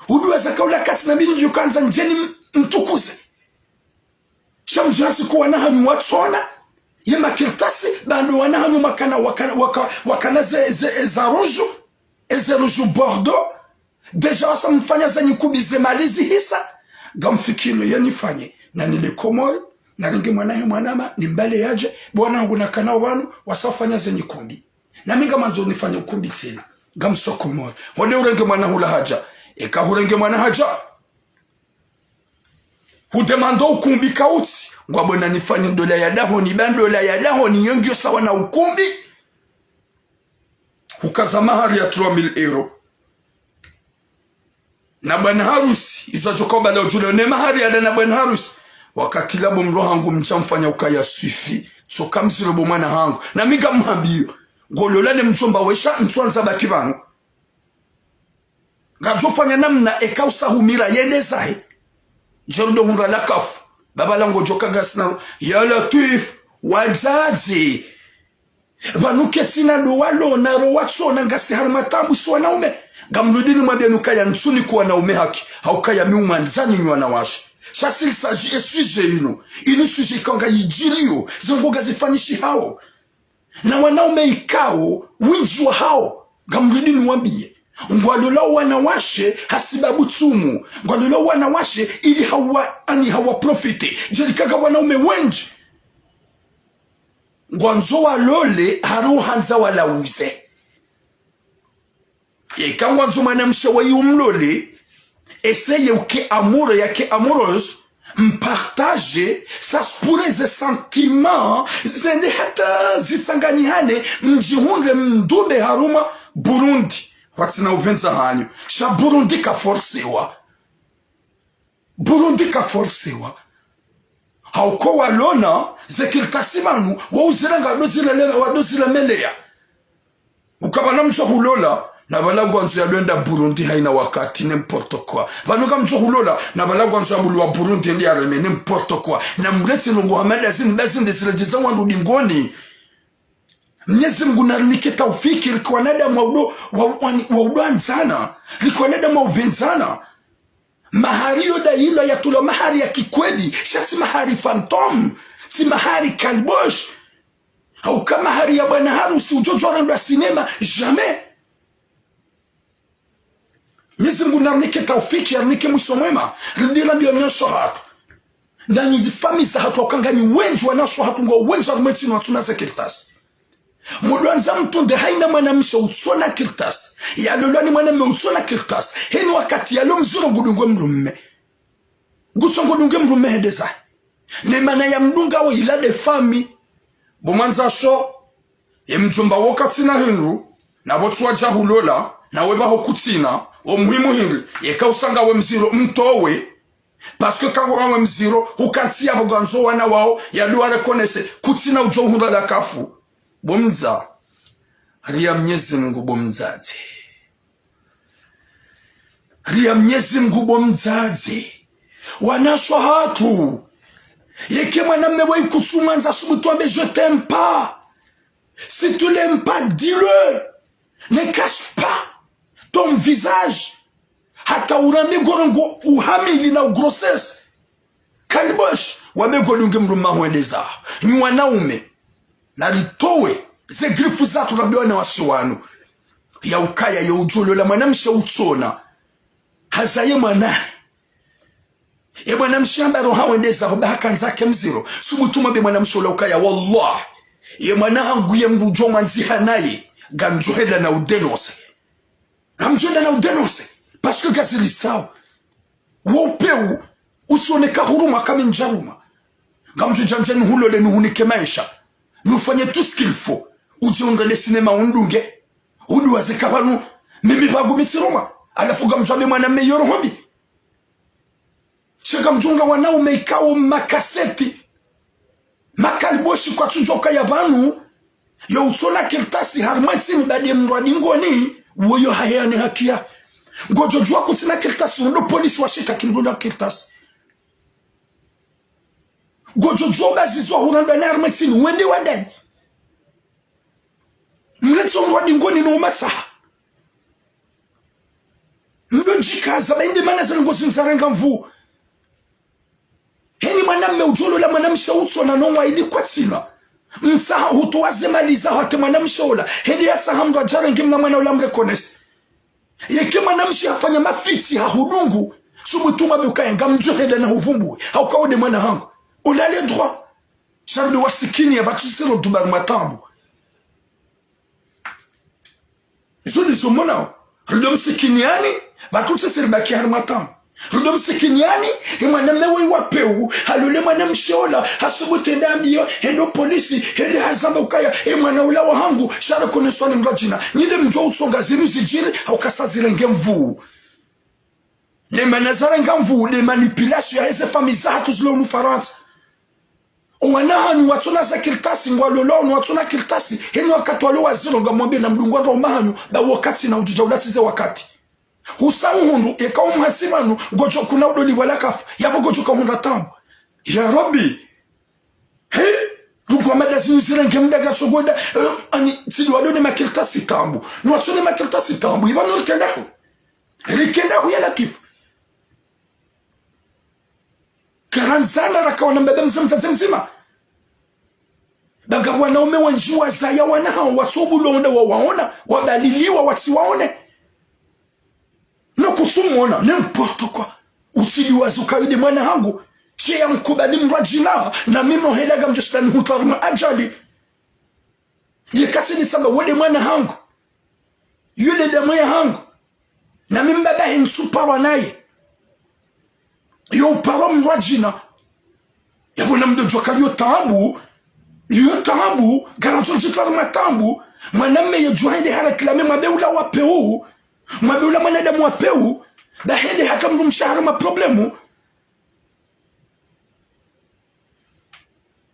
Uduwaza kaula katsi na mi nde ndjokandza ndjeni m-, mtukuze. Sha mdjihantsi ko wana hanyu watsona ye makartasi, ba ndo wana hanyu makana, wakana, waka-, wakana ze, ze, eza rouge, eze rouge bordeaux. Déjà wasa mfanya za nyikumbi ze mali zihisa. Ngamfikiri ye nifanye, na nile Komori, narenge mwana he mwanama, nimbale yadje, bo wana hangu nakana pvanu, wasa ufanya ze nyikumbi. Na mi ngamandzo nifanye ukumbi tsena. Ngamso Komori. Wende urenge mwana hula hadja. Eka hurenge mwana hadja. Hudemando ukumbi kautsi. Ngwabo na nifanye ndola ya dahoni, ba ndola ya dahoni, yo ngiyo sawa na ukumbi. Hukaza mahari ya trois mille euros. Na bwana harusi, izo adjoka ubala udjule, ne mahari yada na bwana harusi. Wakati labo mdru hangu mdja mfanya ukaya swifi. Tsoka mziro bo mwana hangu. Na mi ngamhambiyo. Ngolola ne mdjomba wesha, ntswandza baki pvanu. Ngadjofanya namna eka usa humira yende zahe. Djerudo hundra la kafu. Baba langu djoka ngasina. Ya Latwif, wadzadze. Pvanu ketsina ndo walona ro watsona ngasi harumwa tabu si wanaume. Ngamrudini mwambiye nukaya ntsuni ku wanaume haki. Haukaya mi umwandzani nyi wanawashe. Sha s'il s'agit e sujet inu. Inu sujet ikao ngayidjiriyo. Zo ngo ngazifanyishihao. Na wanaume ikao, windji wahao, ngamrudi niwambiye. Ngwalolao wanawashe hasibabu tsumu. Ngwalolao wanawashe ili hawa, ani hawa profite. Djeli kaka wanaume wendji. Ngwandzo walole, hari uhandza walauze. Yeka ngwandzo mwanamshe wayi umlole, essayez uke amoureux, yake amoureuse, mpartage, ça se pourrait ze sentiments, zende hata zitsanganyihane, mdjihundre mdube harumwa Burundi. Watsina upvendza hanyu. Sha Burundi ka forcewa. Burundi ka forcewa. Hauka walona, ze kartasi pvanu, wo uzira ngado zira le-, wado zira meleya. Uka pvanu mdjo hulola, na pvala ngwandzo yalwenda Burundi haina wakati, n'importe quoi. Pvanu ka mdjo hulola, na pvala ngwandzo yabulwa Burundi ndi yareme, n'importe quoi. Na mletse nungu hamada zini, ba zinde zira djiza wandru dingoni. Mnyezi Mngu narinike taufiki, rike wanadamu wa udo, wa, wa, wa udo andzana. Rike wanadamu wa upvendzana. Mahari yo dayilwa yatulwa mahari ya kikweli, sha tsi mahari fantôme, tsi mahari kalbosh. Hauka mahari ya bwana harusi udjo djwa rendwa sinema, jamais. Mnyezi Mngu narinike taufiki, yarinike mwiso mwema, ridira mbiyo nyosho hatru. Ndanyi famiyi za hatru hauka nganyi wendji wanasho hatru ngo wendji harumwa ntsi inu watsuna ze kartasi. Mudwandza mtunde haina mwanamshe utsona kartasi. Yalolwa ni mwanamme utsona kartasi. Heni wakati yalo mziro ngudungwe mdrumme. Ngutso ngudunge mdrumme hende zahe. Ne mana ya mdunga wo ila de famiyi. Bo mwandzasho, ye mdjomba wo katsina hindru, na bo tsuwadja hulola, na we baho kutsina, wo muhimu hindri, yeka usanga we mziro, mtowe. Parce que kako kawe mziro, hukantsi yapvo ngwandzo wana wao, yadwa reconnaisse, kutsina udjo uhundra la kafu. Bo mdza, riya Mnyezi Mngu bo mdzadze. Riya Mnyezi Mngu bo mdzadze. Wanashe wahatru. Yeka mwanamme wayi kutsumwandza, subutu wambe, je t'aime pas. Si tu l'aimes pas, dis-le. Ne cache pas ton visage. Hata urambe ngorongoo uhamili na ugrossesse. Kaliboshi, wambe ngodunge mdrume waho wendeza. Nyi wanaume, nalitowe ze grifu zahatru rambe wanawashe wanu. Ya ukaya ye udjo lola mwanamshe utsona. Hazaye mwana. Ye mwanamshe hamba roha wendeza, ho ba hakandza ke mziro. Subutu mwambe mwanamshe ula ukaya, wallah, ye mwana hangu ye mdru udjo mwandziha naye, ngamdjo henda na udénoncer. Ngamdjo henda na udénoncer. Parce que ngazilisao. Wo upeu, utsoneka huruma kami ndjaruma. Ngamdjo djandja nihulole nihunike maesha. Nihufanye tout ce qu'il faut. Udje undre le cinéma undunge. Uduwaze ka pvanu, mimi pvangu mi tsiruma. Halafu ngamdjo wambe mwanamme yo roho mbi. Sha ngamdjo unga wanaume ikao makaseti. Makaliboshi kwatsudjuwa ukaya pvanu, yo utsona kartasi harimwa ntsini baada ye mdru wa dingoni, woyo haheya ne haki ya. Ngodjo djuwa kutsina kartasi, wendo polisi washitaki mdru na kartasi. Ngodjo djuwa ubazizwa hurandwa ne harimwa ntsini, wende wadayi. Mletse mdru wa dingoni no umatsaha. Mdo djikaza, ba inde mana zale ngozi nzarenga nvuu. Heni mwanamme udjo lola mwanamshe utsona no mwaili kwatsina. Mtsaha hutowa ze mali zaho hata mwanamshe ola. Hende yatsaha mdru adjarenge mna mwana ola mreconnaisse. Yeka mwanamshe hafanya mafitsi hahudungu, subutu mwambe ukaya ngamdjo henda na huvumbuwe. Hauka wo nde mwana hangu. On a le droit. Sha ndo wasikini ya pvatsu siro duba matambu. Izo ndizo monao. Rido msikiniani, pvatsu sisi ribaki harimwa tabu. Rido msikiniani, ye mwanamme wayi wa peu, halole mwanamshe ola, hasubutu hende hambiyo, hende ho polisi, hende hazamba ukaya, ye mwana ula wa hangu, sha reconnaisswa ni mdru wa djina. Nyi nde mdjuwa utsonga zinu zidjiri, hauka sa zirenge nvuu. Nde mana zarenga nvuu, nde manipulation yaheze famille zahatru zilo hunu Farantsa. Owana hanyu watsona ze kartasi, ngwalolwa hunu watsona kartasi, heni wakati walo waziro ngamwambe namdunge wandru waume hanyu, ba wakati na udjudja ulatsize wakati. Husa uhundru, yeka umhatsi pvanu, ngodjo kuna udoli wala kafa, yapvo ngodjo kahundra tabu. Ya Rabbi! He? Ndugu wa mada zinu zirenge mda ngasogoda, eh, ani, tsili wado ne makartasi tabu. Nwatsone makartasi tabu, ipvanu rikenda hu. Rikenda hu ya Latifu. Karandzana rakawana mbaba mdzima, mdzadze mdzima. Ba ngapvo wanaume wendji wazaya wana hawo, watso bulonda wawaona, wabaliliwa, watsi waone. No kutsumwona, n'importe quoi. Utsiliwaze ukaya wo nde mwana hangu. She ya mkubali mdru wa djina, na mi no hela ngamdjo shinda nihutwari mwa ajali. Yeka tsi nitsamba wo nde mwana hangu. Yo nde damu ya hangu. Na mi mbaba he ntsu parwa naye. Yo uparwa mdru wa djina. Yapvo namdo djuwa ka yo tabu. Yo tabu. Ngarandzo djitwari mwa tabu. Mwanamme yedjuwa hende harakilame mwambe ula wa peu. Mwambe ula mwanadamu wa peu. Ba hende haka mdrumshe harimwa problème.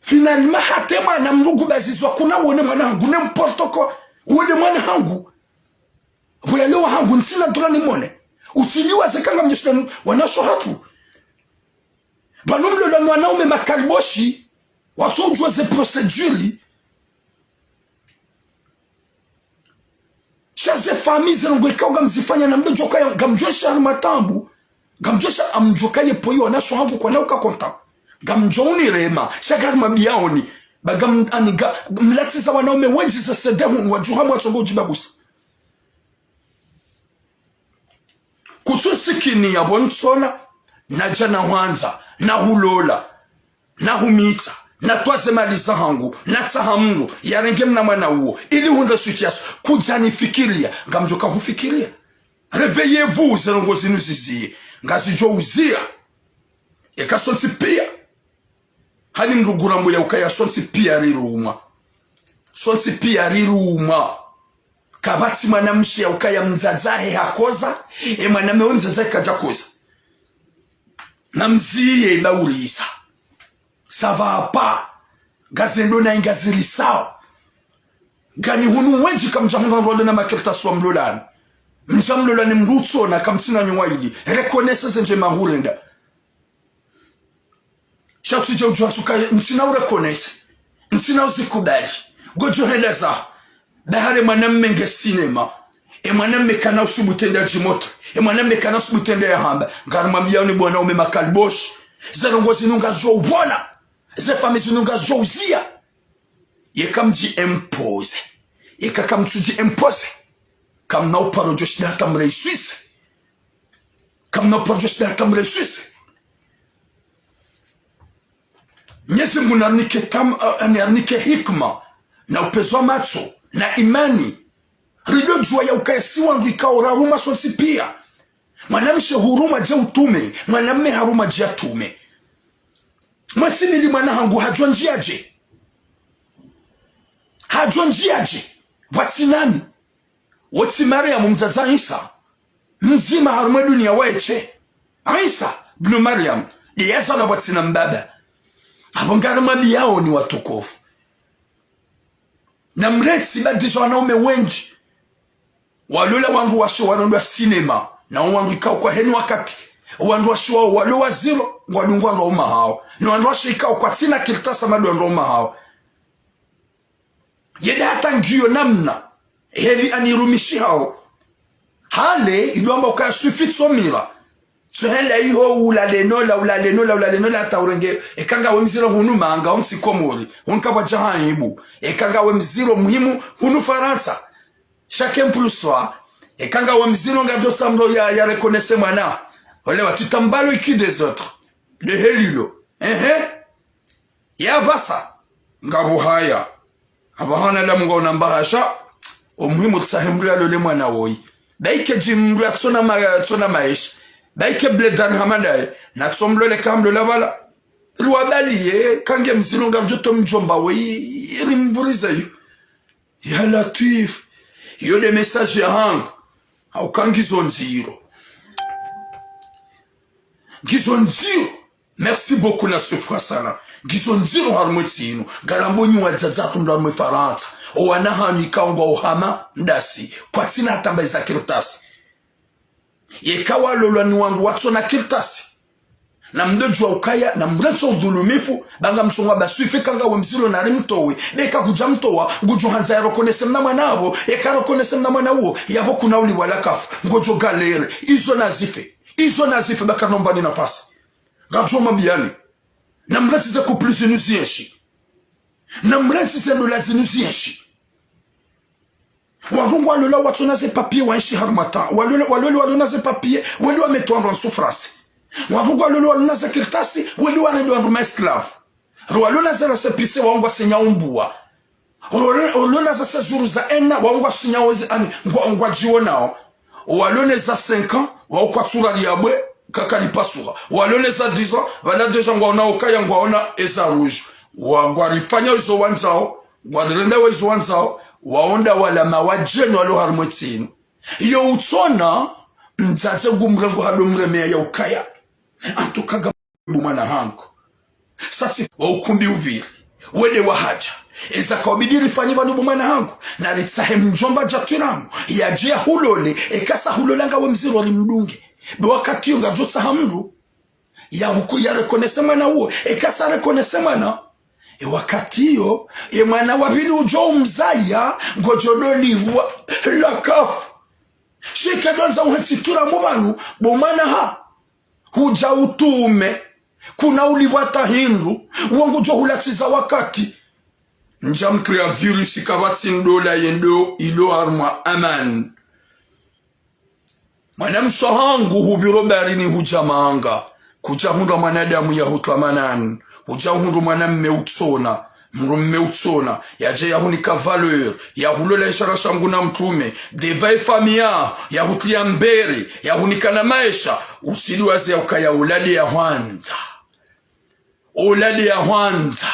Finalement, hata mwana mdru ngubazizwa kuna wo nde mwana hangu, n'importe quoi, wo nde mwana hangu. Pvo yalo wa hangu, ntsina droit nimone. Utsiliwaze ka ngamdjo shinda nu-, wanashe wahatru. Pvanu mlolwa ni wanaume makaliboshi, watso udjuwa ze procédure. Sha ze famille ze ndrongoo ikao ngamzifanya namdo djuwa ukaya ngamdjo sha harimwa tabu, ngamdjo sha amdjo kaye poyo wanashe wahangu kwana uka content. Ngamdjo unirema, sha ngari mabiyaoni, ba ngam-, ani nga-, mlatsiza wanaume wendji ze C D hunu wadjuha mwatsongo udjibabusa. Kutsu sikini yapvo ntsona, nadja nahwandza, nahulola, nahumitsa, natwaze mali zahangu, natsaha mdru, yarenge mna mwana uwo, ili hundre situation, kudjanifikiriya, ngamdjo kahufikiriya. Réveillez-vous, ze ndrongoo zinu ziziye, ngazidjo uziya. Eka sontsi piya. Hani mdru ngurambo ya ukaya sontsi piya rirumwa. Sontsi piya rirumwa. Kapvatsi mwanamshe ya ukaya mdzadze hahe hakoza, ye mwanamme we mdzadze hahe kadjakoza. Namziye ibaulisa. Ça va pas. Ngazendo nayi ngazirisao. Nganyi hunu wendji kamdjahundra ndrwado na makartasi wa mlolani. Mdja mlolani mdru utsona kamtsina nyo wayili. Reconnaissez ze ndjema hurenda. Sha tsi dje udjuwa ntsuka, ntsina ureconnaître. Ntsina uzikubali. Ngodjo henda zaho. Bahari mwanamme nge cinéma. E mwanamme kana usubutu enda djimoto. E mwanamme kana usubutu enda yahamba. Ngarimwambiyao nyi bo wanaume makaliboshi. Ze ndrongoo zinu ngazidjo uwona. Ze famille zinu ngazidjo uziya. Yeka mdji imposer. Yeka kamtsudji imposer. Kamna uparo djo shinda hata mreussir. Kamna uparo djo shinda hata mreussir. Mnyezi Mngu narinike tam-, eh, narinike hikima, na upvenuzi wa matso, na imani. Ridjo djuwa ya ukaya si wandru ikao raruma sontsi piya. Mwanamshe huruma dje utume, mwanamme haruma dje atume. Mwetsi mili mwana hangu hadjo ndjiya dje. Hadjo ndjiya dje. Pvwatsina mi. Wotsi Mariam mdzadze Isa. Mdzima harumwa e duniya waye she. Isa, bnu Mariam. Ndiye yazalwa pvwatsina mbaba. Apvo ngarimwambiyao nyi watukufu. Namrantsi badrisha wanaume wendji. Walola wandru washe warendwa cinéma. Na wandru ikao kwaheni wakati. Wandru washe wao walo waziro, ngwadungwa ndo waume wahao. Na wandru washe ikao kwatsina kartasi madu ndo waume wahao. Yende hata ngiyo namna. Heli anirumishihao. Hale, ido amba ukaya swifi tsomira. Tsohenda iho ulale nola, ulale nola, ulale nola, hata urenge. Eka ngawe mziro hunu manga, untsi Komori. Unka pvwadja haibu. Eka ngawe mziro muhimu, hunu Farantsa. Chacun pour soi. Eka ngawe mziro ngadjo tsaha mdru ya, ya reconnaître mwana. Ole watsi tambalo iki des autres. De helilo. Ehe. Ya pvasa, ngapvo haya. Apvaha wanadamu ngwaona mbahasha. O muhimu tsahe mdru yalole mwana woyi. Baike dji mdru yatsona ma-, yatsona maesha. Baike bledani hama ndaye. Natso mlole ka mlola pvala. Luwabaliye, kange mziro ngamdjo to mdjomba woyi. Iri mvurize yo. Ya Latwif. Yo nde message yahangu. Hauka ngizo ndziro. Ngizo ndziro. Merci beaucoup, na swifu hasana. Ngizo ndziro harumwa entsi inu. Ngarambo nyi wadzadze hatru mlo harumwa Farantsa. O wana hanyu ikao ngwao hama ndasi. Kwatsina hata mbayi za kartasi. Yeka walolwa ni wandru watsona kartasi. Namdodjuwa ukaya, namrantsi udhulumifu, ba ngamsongwa ba swifi ka ngawe mziro nari mtowe. Beka kudja mtowa, ngudjo handza ya reconnaître mna mwana apvo, yeka reconnaître mna mwana uwo, yapvo kuna ulipvwa la kafu, ngodjo galère. Izo nazife. Izo nazife ba kanomba ni nafasi. Ngadjo mambiyani. Namrantsi ze couple zinu zienshi. Namrantsi ze ndola zinu zienshi. Wandru ngwalola watsona ze papier waenshi harumwa ta. Walola, walola, walona ze papier, wende wametwa wandru en souffrance. Wandru ngwalola walona ze kartasi, wende warende wandru ma esclave. Walona ze récépissé wao ngwasinyao mbuwa. Walona, walona ze séjour za un an, wao ngwasinyao zi-, ani, ngwa, ngwadjiwonao. Walona za cinq ans, wao kwatsu raliya bwe, kaka lipasuha. Walona za dix ans, pvala déjà ngwaona okaya ngwaona eza rouge. Wa, ngwarifanya izo wandzao, ngwarirenda wo izo wandzao, wao nda wala mawadjeni walo harumwa entsi inu. Yo utsona, mdzadze ngumrengo hado mremeya ya ukaya. Antuka ga bo mwana hangu. Satsi wa ukumbi upviri. Wende wahadja. Eza kaubidi rifanye pvanu bo mwana hangu. Naritsahe mdjomba dja twiramu. Yadje yahulole. Eka sa hulola ngawe mziro rimdunge. Be wakati yo ngadjo tsaha mdru. Ya huku ya reconnaître mwana uwo. Eka sa reconnaître mwana. E wakati yo, e mwana wa pvili udjo umzaya, ngodjo dolipvwa la kafu. Shike ndo ndza uhentsi twiramu pvanu, bo mwana ha. Hudja utume, kuna ulipvwa ta hindru, wo ngudjo hulatsiza wakati. Ndja mtru ya virus kapvatsi ndola yendo ilo harumwa amani. Mwanamshe hangu hupviro baharini hudja manga, kudja hundra mwanadamu ya hutwa manani, hudja hundru mwanamme utsona, mdrumme utsona, yadje yahunika valeur, yahulola ishara sha Mngu na mtrume, devant e famille, yahutria mbere, yahunika na maesha, utsidi waze ya ukaya ola nde ya hwandza. Ola nde ya hwandza.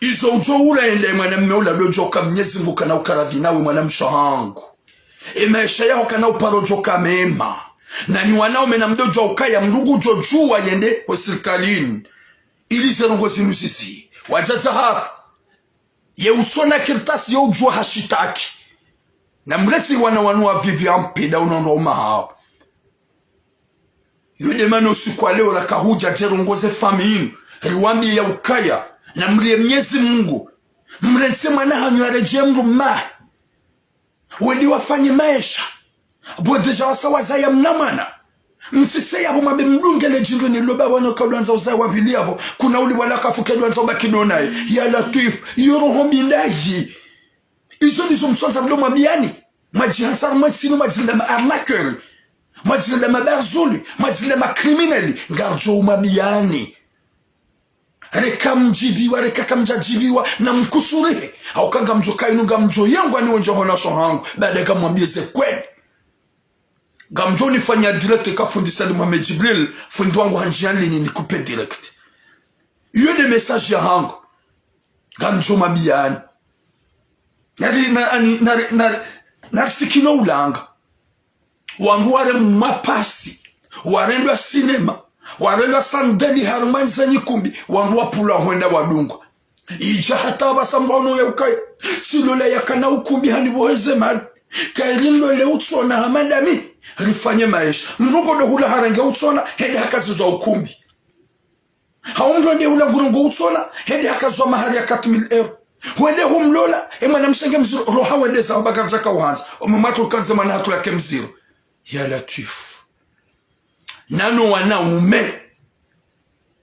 Izo udjo urenda e mwanamme ula ndo djoka Mnyezi Mngu kana ukaradhi nawe mwanamshe hangu. E maesha yaho kana uparo djoka mema. Na nyi wanaume namdodjuwa ukaya mdru ngudjo djuwa yende ho sirikalini. Ili ze ndrongoo zinu zizi. Wadzadze hatru. Ye utsona kartasi ye udjuwa hashitaki. Namrantsi wana wanu wa Vivian Mpeda unondo uma hao. Yo nde mana usiku wa leo raka hudja dje rongoze famiyi inu, riwambiye ya ukaya, namriye Mnyezi Mungu, mrentse mwana hanyu yaredjeye mdrumme wahe. Wende wafanye maesha. Bo déjà wasa wazaya mna mwana. Mtsise yapvo mwambe mdunge le djindru ni loba wana kadjwandza uzaya wa pvili yapvo. Kuna uli wala kafu kedjwandza ubaki ndo naye. Ya Latwif, iyo roho mbi ndahi. Izo ndizo mtsandza mdo mwambiyani. Mwadjihantsa harumwa entsi inu, mwadjilinda ma arnaqueur. Mwadjilinda ma barzuli, mwadjilinda ma criminel. Ngaridjo umwambiyani. Reka mdjibiwa, reka kamdjadjibiwa, na mkusurihe. Hauka ngamdjo kayinu, ngamdjo yengwa ni wendjo hona sho hangu. Baada ngamwambiye ze kweli. Ngamdjo nifanya direct ka fundi Said Mohamed Djibril, fundi wangu handjiya lini nikupe direct. Iyo nde message ya hangu. Ngamdjo mwambiyani. Nari, na, ani, nari, nari, nari sikino ulanga. Wandru ware mapasi, warendwa sinema, warendwa sandeli harumwa nyi za nyikumbi, wandru wapvulwa hwenda wadungwa. Idja hata apvasa mbono ya ukaya, tsilola yakana ukumbi hani pvoheze mali. Kayiri nilole utsona hama ndami, rifanye maesha. Mdru ngodjo hula harenge utsona, hende hakazizwa ukumbi. Hau mdru nde hula ngurongo utsona, hende hakazwa mahari ya quatre mille euros. Hwende humlola, e mwanamshe nge mziro, roha wende zaho ba karidjaka uhandza. Omwe mwatru kandze mwana hatru yake mziro. Ya Latwif. Nano wanaume.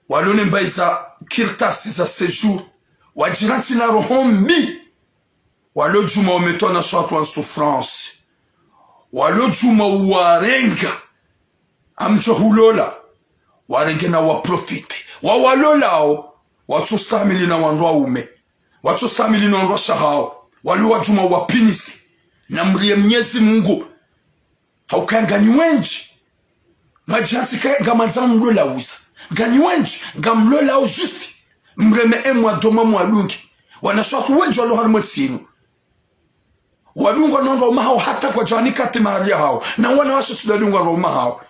Walo ne mbayi za kartasi za séjour. Wadjirantsi na roho mbi. Walo djuma umetwa na shatru en souffrance. Walo djuma uwarenga. Amdjo hulola. Warenge na waprofite. Wawalolao. Watsostahamili na wandru waume. Watsostahamili na wandru washe hao. Walo wadjuma uwapinise. Namriye Mnyezi Mungu. Hauka nganyi wendji. Mwadjihantsi kaya ngamwandzo mlola uza. Nganyi wendji, ngamlolao juste. Mreme emwa doma mwadungi. Wanashe watru wendji walo harumwa entsi inu. Wadungwa no wandru waume hao hata kwadjawani kati mahari ya hao. Na wanawashe tsi wadungwa no wandru waume hao.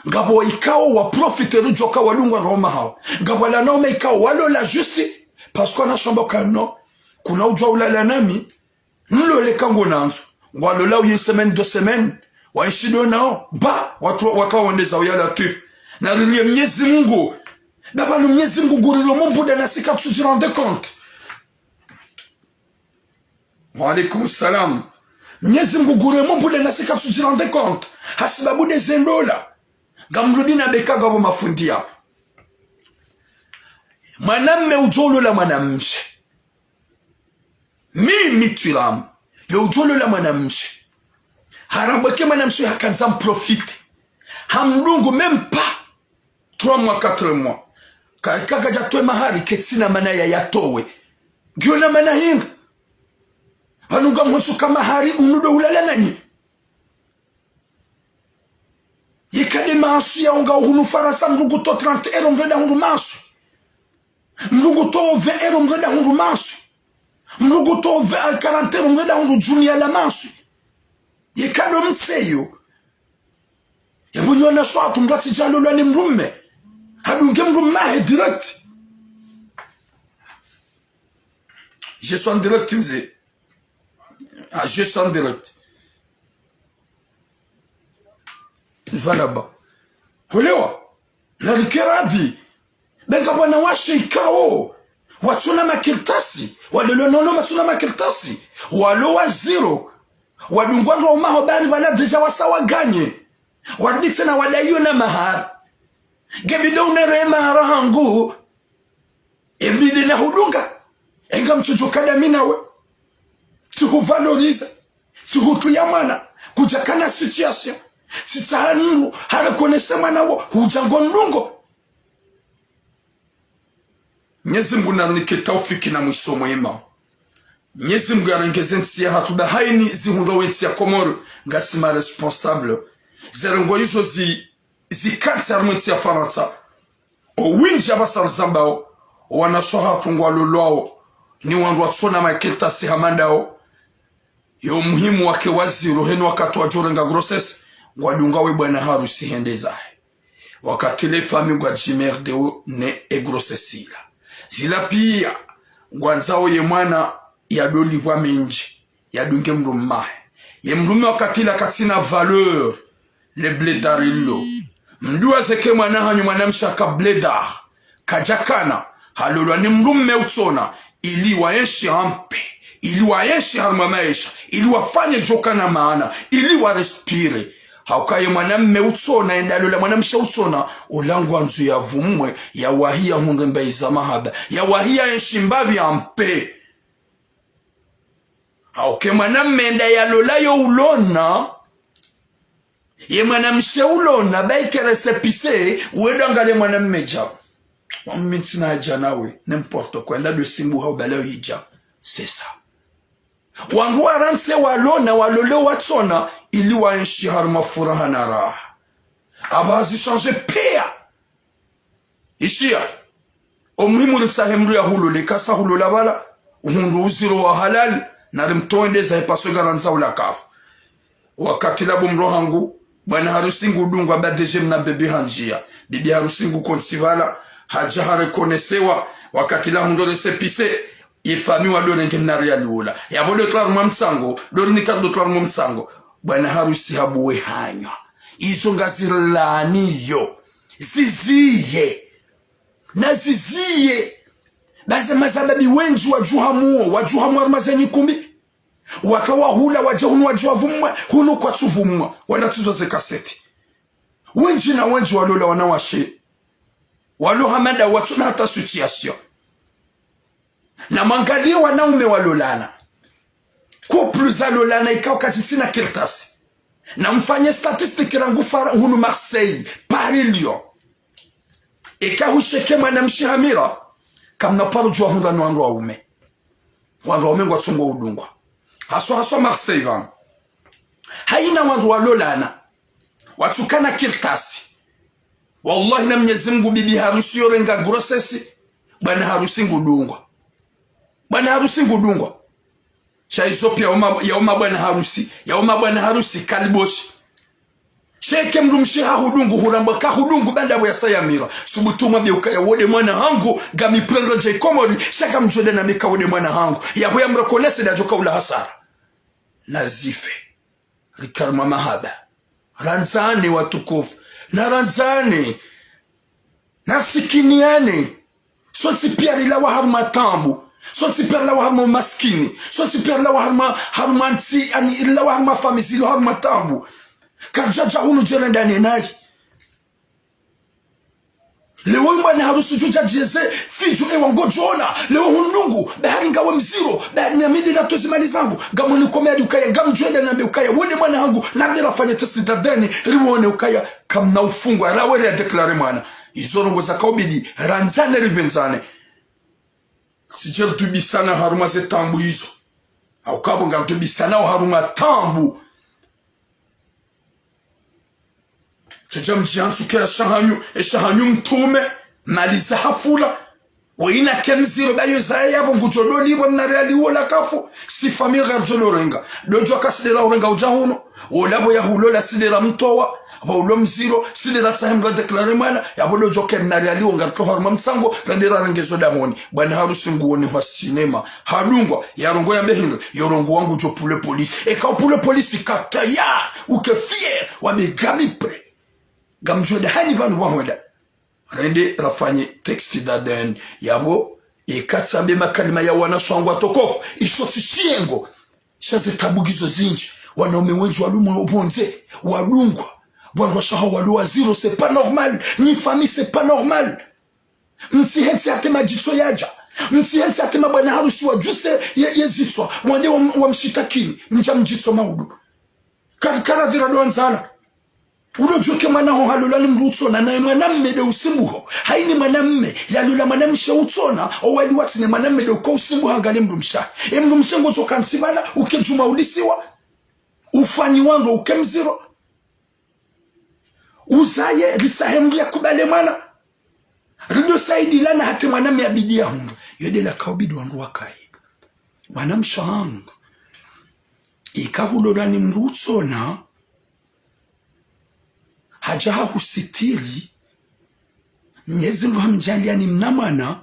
Ngapvo ikao waprofite rudjoka wadungwa no waume hao. Ngapvo wala wanaume ikao walola juste. Parce que wanashe wamba kano. Kuna udjwa ulala nami. Nilole ka ngonandzo. Ngwalola uye semaine, deux semaines. Waenshi ndo nao. Ba, watru, watru wawendeza uya Latwif. Nariliye Mnyezi Mungu. Daba no Mnyezi Mungu ngurilo mumbuda nasi katsudjirendre compte. Wa alaykum salam. Mnyezi Mungu ngurilo mumbuda nasi katsudjirendre compte. Hasibabu nde ze ndola. Ngamrudi na beka ngapvo mafundi yapvo. Mwanamme udjolola mwanamshe. Mimi Twiramu, yo udjolola mwanamshe. Harambweke mwanamshe hakandza mprofite. Hamdungu même pas trois mois, quatre mois. Ka, ka, kadjatowe mahari ketsina mana ya yatowe. Ngiyo na mana hindri. Pvanu ngamhotsuka mahari unu ndo ulala nanyi. Yeka nde maaswi ya unga uhunu Farantsa, mdru ngutowo trente euros mdru enda hundru maaswi. Mdru ngutowo vingt euros mdru enda hundru maaswi. Mdru ngutowo ve-, quarante euros mdru enda hundru djuni ya la maaswi. Yeka ndo mtseyo. Yapvo nyi wanashe watru mdru atsidjalolwa ni mdrumme. Hadunge mdrumme wahe direct. Je suis en direct, mze. Ah, je suis en direct. Voilà, ba. Hulewa. Narike radhi. Be ngapvo wanawashe ikao. Watsuna makartasi. Walelo nono watsuna makartasi. Walo waziro. Wadungwa no waume hao bari pvala déjà wasa waganye. Warudi tsena wadaiyo na mahari. Nge bidi unere mahari hangu. Ebidi nahudunga. Enga mtsudjo kada mi nawe. Tsihuvalorize. Tsihutriya mwana. Kudjakana situation. Tsitsaha nuru. Harekonese mwana wo. Hudja ngo ndungo. Mnyezi Mungu narinike taufiki na mwiso mwema. Mnyezi Mungu yarengeze ntsi yahatru ba haini zihundra we ntsi ya Komori. Ngasi ma responsable. Ze ndrongoo izo zi zikantsi harimwa entsi ya Farantsa. Owindji apvasa rizambao, owanashe wahatru ngwalolwao ni wandru watsona makartasi hama ndawo. Yo muhimu wake waziro heni wakati wadjorenga grossesse, ngwadunga we bwana harusi hende zahe. Wakati le fami ngwadjimerdeo ne e grossesse ila. Zila piya, ngwandzao ye mwana yadolipvwa mendji. Yadunge mdrumme wahe. Ye mdrumme wakati ila katsina valeur. Le blédard lilo. Mdjuwa ze ke mwana hanyu mwanamshe aka blédard, kadjakana, halolwa ni mdrume utsona, ili waenshi en paix, ili waenshi harumwa maesha, ili wafanye djo kana maana, ili wa respire. Hauka ye mwanamme utsona, yende yalola mwanamshe utsona, ola ngwandzo yavumwe, yawahi yahundre mbayi za mahaba, yawahi yaenshi mbapvi en paix. Hauka ye mwanamme yende yalola yo ulona, ye mwanamshe ulona, bayi ke récépissé, wendo angaliya mwanamme dja. Wa mimi ntsina hadja nawe, n'importe quoi, nda ndo simbu hau bala yo hidja. C'est ça. Wandru warantsi walona, walole watsona, ili waenshi harumwa furaha na raha. Apvaha zi changé pia. Ishiya. O muhimu ritsahe mdru yahulole, kasa hulola pvala, uhundru uziro wa halali, nari mtowe ndeza he paso ngarandzao ula kafu. Wakati lapvo mdru hangu, bwana harusi ngudungwa, ba deuxième na bébé hanjiya. Bibi harusi ngukontsi pvala, hadja harekonesewa, wakati lahundro récépissé, ye famiyi wandorenge mna riali wola. Yapvo ndo twarumwa mtsango, ndo rinika ndo twarumwa mtsango. Bwana harusi habuwe hanywa. Izo ngazirilaniyo. Ziziye. Na ziziye. Baze mazababi wendji wadjuha muo, wadjuha muo harumwa ze nyikumbi. Waka wahula wadje hunu wadje wavumwa, hunu kwatsu vumwa. Wala tsi zo ze kaseti. Wendji na wendji walola wanawashe. Walo hamada watsuna hata situation. Na mwangaliye wanaume walolana. Couple zalolana ikao kazitsina kartasi. Na mfanye statistique rangu fara hunu Marseille, Paris, Lyon. Eka husheke mwanamshe hamira, kamna paro djuwa hundra no wandru waume. Wandru waume ngwatsungwa udungwa. Haswa, haswa Marseille pvanu. Hayina wandru walolana. Watsukana kartasi. Wallahi na Mnyezi Mungu bibi harusi yorenga grossesse, bwana harusi ngudungwa. Bwana harusi ngudungwa. Sha izo pia yauma, yauma bwana harusi, yauma bwana harusi kaliboshi. Sheke mdrumshe hahudungu hurambwa kahudungu ba ndapvo yasa yamira. Subutu mwambe ukaya wo nde mwana hangu, ngami prendre dje Komori, sha kamdjuwa nde namika wo nde mwana hangu. Yapvo yamreconnaître ndadjoka ula hasara. Na zife. Rike harumwa mahaba. Randzane watukufu. Na randzane. Na risikiniane. Sontsi pia rilawa harumwa taabu. Sontsi pia rilawa harumwa umasikini. Sontsi pia rilawa harumwa, harumwa ntsi, yaani rilawa harumwa famiyi zilo harumwa taabu. Karidjadja hunu djerendane nayi. Leo mbwana harusi djudja djeze, fidjo ewa ngodjona. Leo hundungu, bahari ngawe mziro, bahari na mi nde natowa ze mali zangu. Ngamoni kome yadi ukaya, ngamdjuwa nde nambe ukaya, wo nde mwana hangu, nande rafanye test d'A D N, riwone ukaya, kamna ufungwa, rawe ria déclaré mwana. Izo ndrongoo zaka ubidi, randzane ripvendzane. Tsidje ritubisana harumwa ze taabu izo. Hauka pvo ngaritubisana harumwa taabu. Tsodja mdji hantsu ke ya shahanyu, e shahanyu mtume, mali za hafula. Weyina ke mziro bayo zaye yapvo ngudjo doliwa mna riali wola kafu. Si famiyi ngaridjo lorenga. Dodjo ka si nde la urenga udja hunu. Wola pvo yahulola si nde la mtowa. Pvo ulo mziro, si nde la tsahe mdru a déclaré mwana. Yapvo dodjo ke mna riali wo ngaritsoha harumwa mtsango, rende rarenge zo dahoni. Bwana harusi nguwoni hwa sinema. Hadungwa, yarongowa yambe hindri, yorongowa ngudjo pvule polisi. Eka upvule polisi, kataya, uke fier, wambe ngami prêt. Ngamdjuwa nde hanyi pvanu pvahwenda. Rende rafanye test d'A D N, yapvo, eka tsambe makalima ya wanashe wangu watukufu, isho tsi shiyengo. Sha ze taabu ngizo zindji, wanaume wendji walumwa opvondze, wadungwa, pvwandrwa shaha walo waziro, c'est pas normal, ni famiyi, c'est pas normal. Mtsihentsi hata madjitso yadja. Mtsihentsi hata mabwana harusi wadjuse ye, ye zitswa. Wande wa, wamshitakini. Mdja mdjitso maudu. Kari, kara dhira ndo wandzana. Ulo djoke mwana ho halolwa ni mdru utsona, naye mwanamme nde usimbuho. Hayini mwanamme, yalola mwanamshe utsona, owali watsi ne mwanamme nde uka usimbuha ngale mdrumshe. E mdrumshe ngozo kantsi pvala, uke djuma ulisiwa. Ufanyiwa ndo uke mziro. Uzaye, ritsahe mdru yakubale mwana. Rido saidilana hata mwanamme yabidi yahundru. Yo nde laka ubidi wandru wakaye. Mwanamshe hangu. Ika hulolwa ni mdru utsona. Hadja hahusitiri. Mnyezi Mungu hamdjaaliya ni mna mwana.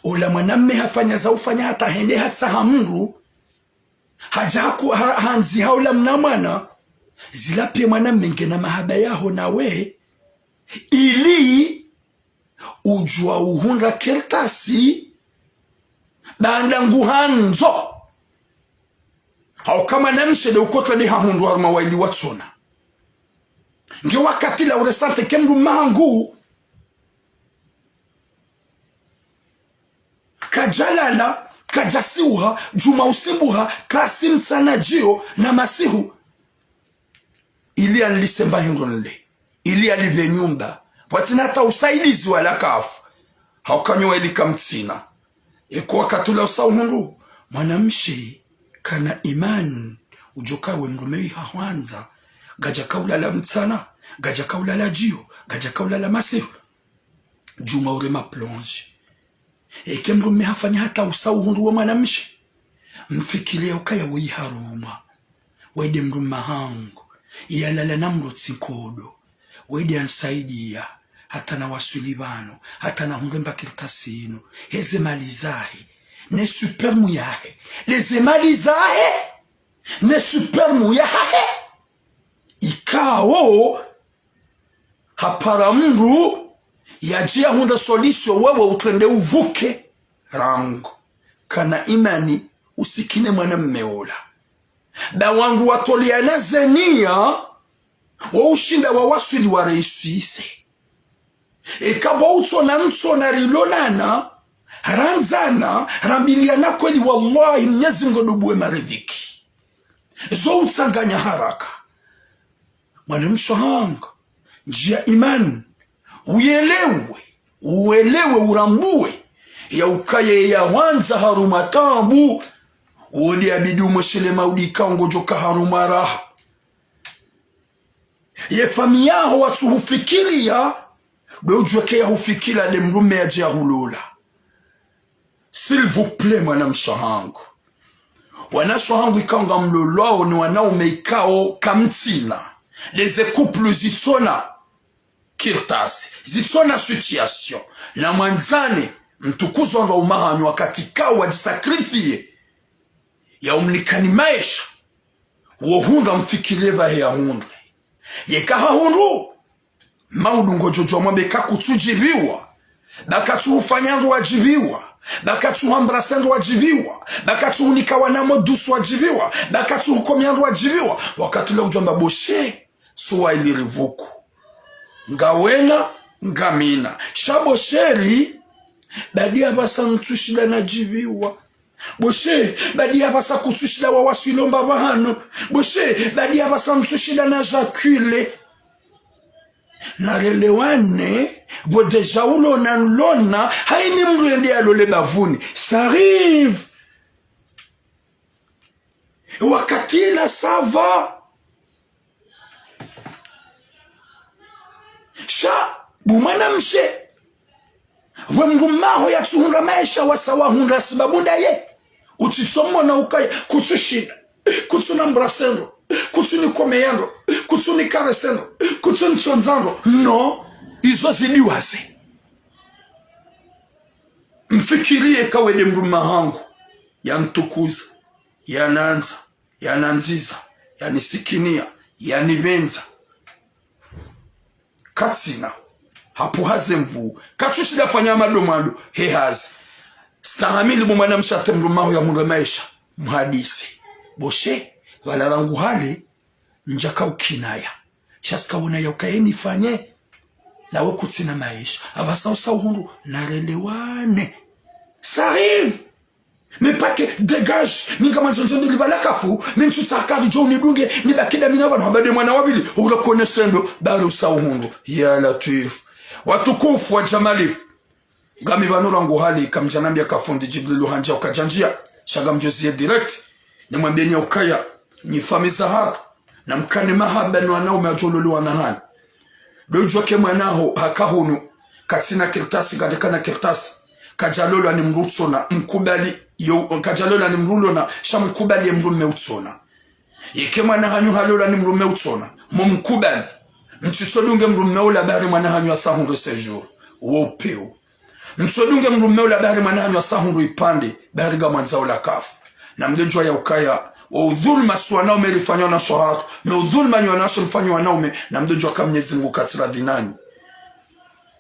Ola mwanamme hafanya za ufanya hata hende hatsaha mdru. Hadja haku, ha, handzi haula mna mwana. Zila pia mwanamme ngena mahaba yaho nawe. Ili udjuwa uhundra kartasi, baanda nguhandzo. Hauka mwanamshe nde ukotrwa nde hahundru harumwa waili watsona. Nge wakati la uresante ke mdrume hangu. Kadjalala, kadjasiuha, djumwa usibuha, kasi mtsana djio na masihu. Ili anlise mba hindru nle. Ili alipve nyumba. Pvwatsina hata usaidizi wala kafu. Hauka nyi waili kamtsina. Eka wakati ula usa uhundru, mwanamshe kana imani, udjoka we mdrume wihahwandza, ngadjaka ulala mtsana, ngadjaka ulala djio, ngadjaka ulala masihu. Djumwa urema plonge. Eka mdrume hafanya hata usa uhundru wa mwanamshe, mfikiriye ukaya weyi harumwa. Weye nde mdrume hangu. Yalala na mdru tsi nkodo. Weye nde ansaidiya. Hata nawaswili pvanu. Hata nahundre mba kartasi inu. Heze mali zahe. Ne sperme yahe. Leze mali zahe. Ne sperme yahahe. Ikao hapara mdru yadje yahundra solution, wewe utrende uvuke rangu. Kana imani usikine mwanamme ola. Ba wandru watoliyana zeniya, wo ushinda wawaswili wareiswise. Eka bo utsona ntsona rilolana, randzana, rambiliyana kweli, wallahi, Mnyezi Mngu ndo ubuwe maridhiki. Zo utsanganya haraka. Mwanamshe hangu, ndjiya imani, uyelewe, uwelewe, urambuwe, ya ukaya ye yahwandza harumwa taabu, wodi yabidi umweshele maudi ikao ngodjoka harumwa raha. Ye famiyi yaho watsuhufikiriya, ndo udjuwe ke yahufikiriya nde mdrume yadje yahulola. S'il vous plaît, mwanamshe hangu. Wanashe hangu ikao ngamlolwao ni wanaume ikao kamtsina. Leze couple zitsona kartasi, zitsona situation. Namwandzane, mtukuzwa nga umahanyu wakati ikao wadjisacrifier. Ya umnikani maesha. Wo hundra mfikiriye pvahe yahundre. Yeka hahundru, maudu ngodjodjuwa mwambe ka kutsudjibiwa. Ba katsuhufanya ndro wadjibiwa. Ba katsuhuembrasser ndro wadjibiwa. Ba katsuhunika wanamo dusu wadjibiwa. Ba katsuhukomea ndro wadjibiwa. Wakati ula udjwamba boshe, suwa ili rivuku. Ngawena, ngamina. Sha boshe ri, badi apvasa ntsushinda nadjibiwa. Boshe, badi apvasa kutsushinda wawaswili omba pvahanu. Boshe, badi apvasa ntsushinda na éjaculer. Narelewane, bo déjà ulona nlona, haini mdru yende yalole bavuni. Ça arrive. Wakati ula ça va. Sha, bo mwanamshe, we mdrume waho yatsuhundra maesha wasa wahundra sibabu ndaye. Utsitsomona ukaya, kutsushinda, kutsunembrasser ndro, kutsunikome ndro, kutsunikaresser ndro, kutsunitsondza ndro. Non, izo zidiwaze. Mfikiriye ka weye nde mdrume hangu, yanitukuza, yanandza, yanandziza, yanisikiniya, yanipvendza. Katsina, hapvuha ze nvuu, katsushinda fanya madomado, he hazi. Stahamili bo mwanamshe hata mdrume waho yahundre maesha, muhadisi. Boshe, pvala rangu hale, ndjaka ukinaya. Sha tsika wona ya ukaya nifanye. Nawe kutsina maesha. Apvasa usa uhundru, narelewane. Ça arrive. Mais pas que dégage, mi ngamwandzo ndjende libala kafu, mi ntsutsaha karidjo unidunge, nibaki nda mi na pvanu hamba nde mwana wa pvili, ureconnaisse ndro, bari usa uhundru. Ya Latwif. Watukufu wa Jamalif. Ngami pvanu rangu hale, kamdjanambia ka fundi Djibrilu handja ukadjandjia, sha ngamdjo ziye direct, nimwambieni ya ukaya, nyi famiyi za hatru, namkane mahaba ni wanaume wadjololiwa na hanyu. Ndo udjuwa ke mwana waho haka hunu, katsina kartasi, kadjakana kartasi, kadjalolwa ni mdru utsona, mkubali, yo, kadjalolwa ni mdru ulona, sha mkubali ye mdrume utsona. Yeke mwana hanyu halolwa ni mdrume utsona, mumkubali. Mtsitsodunge mdrume ula bari mwana hanyu yasa hundru séjour. Wo upeo. Mtsodunge mdrume ula bari mwana hanyu yasa hundru ipvandre, bari ngamwandzao la kafu. Namdodjuwa ya ukaya, wo udhuluma si wanaume rifanyao wanashe hatru, no udhuluma nyi wanashe mfanyao wanaume, namdodjuwa ka Mnyezi Mngu katsiradhi nanyi.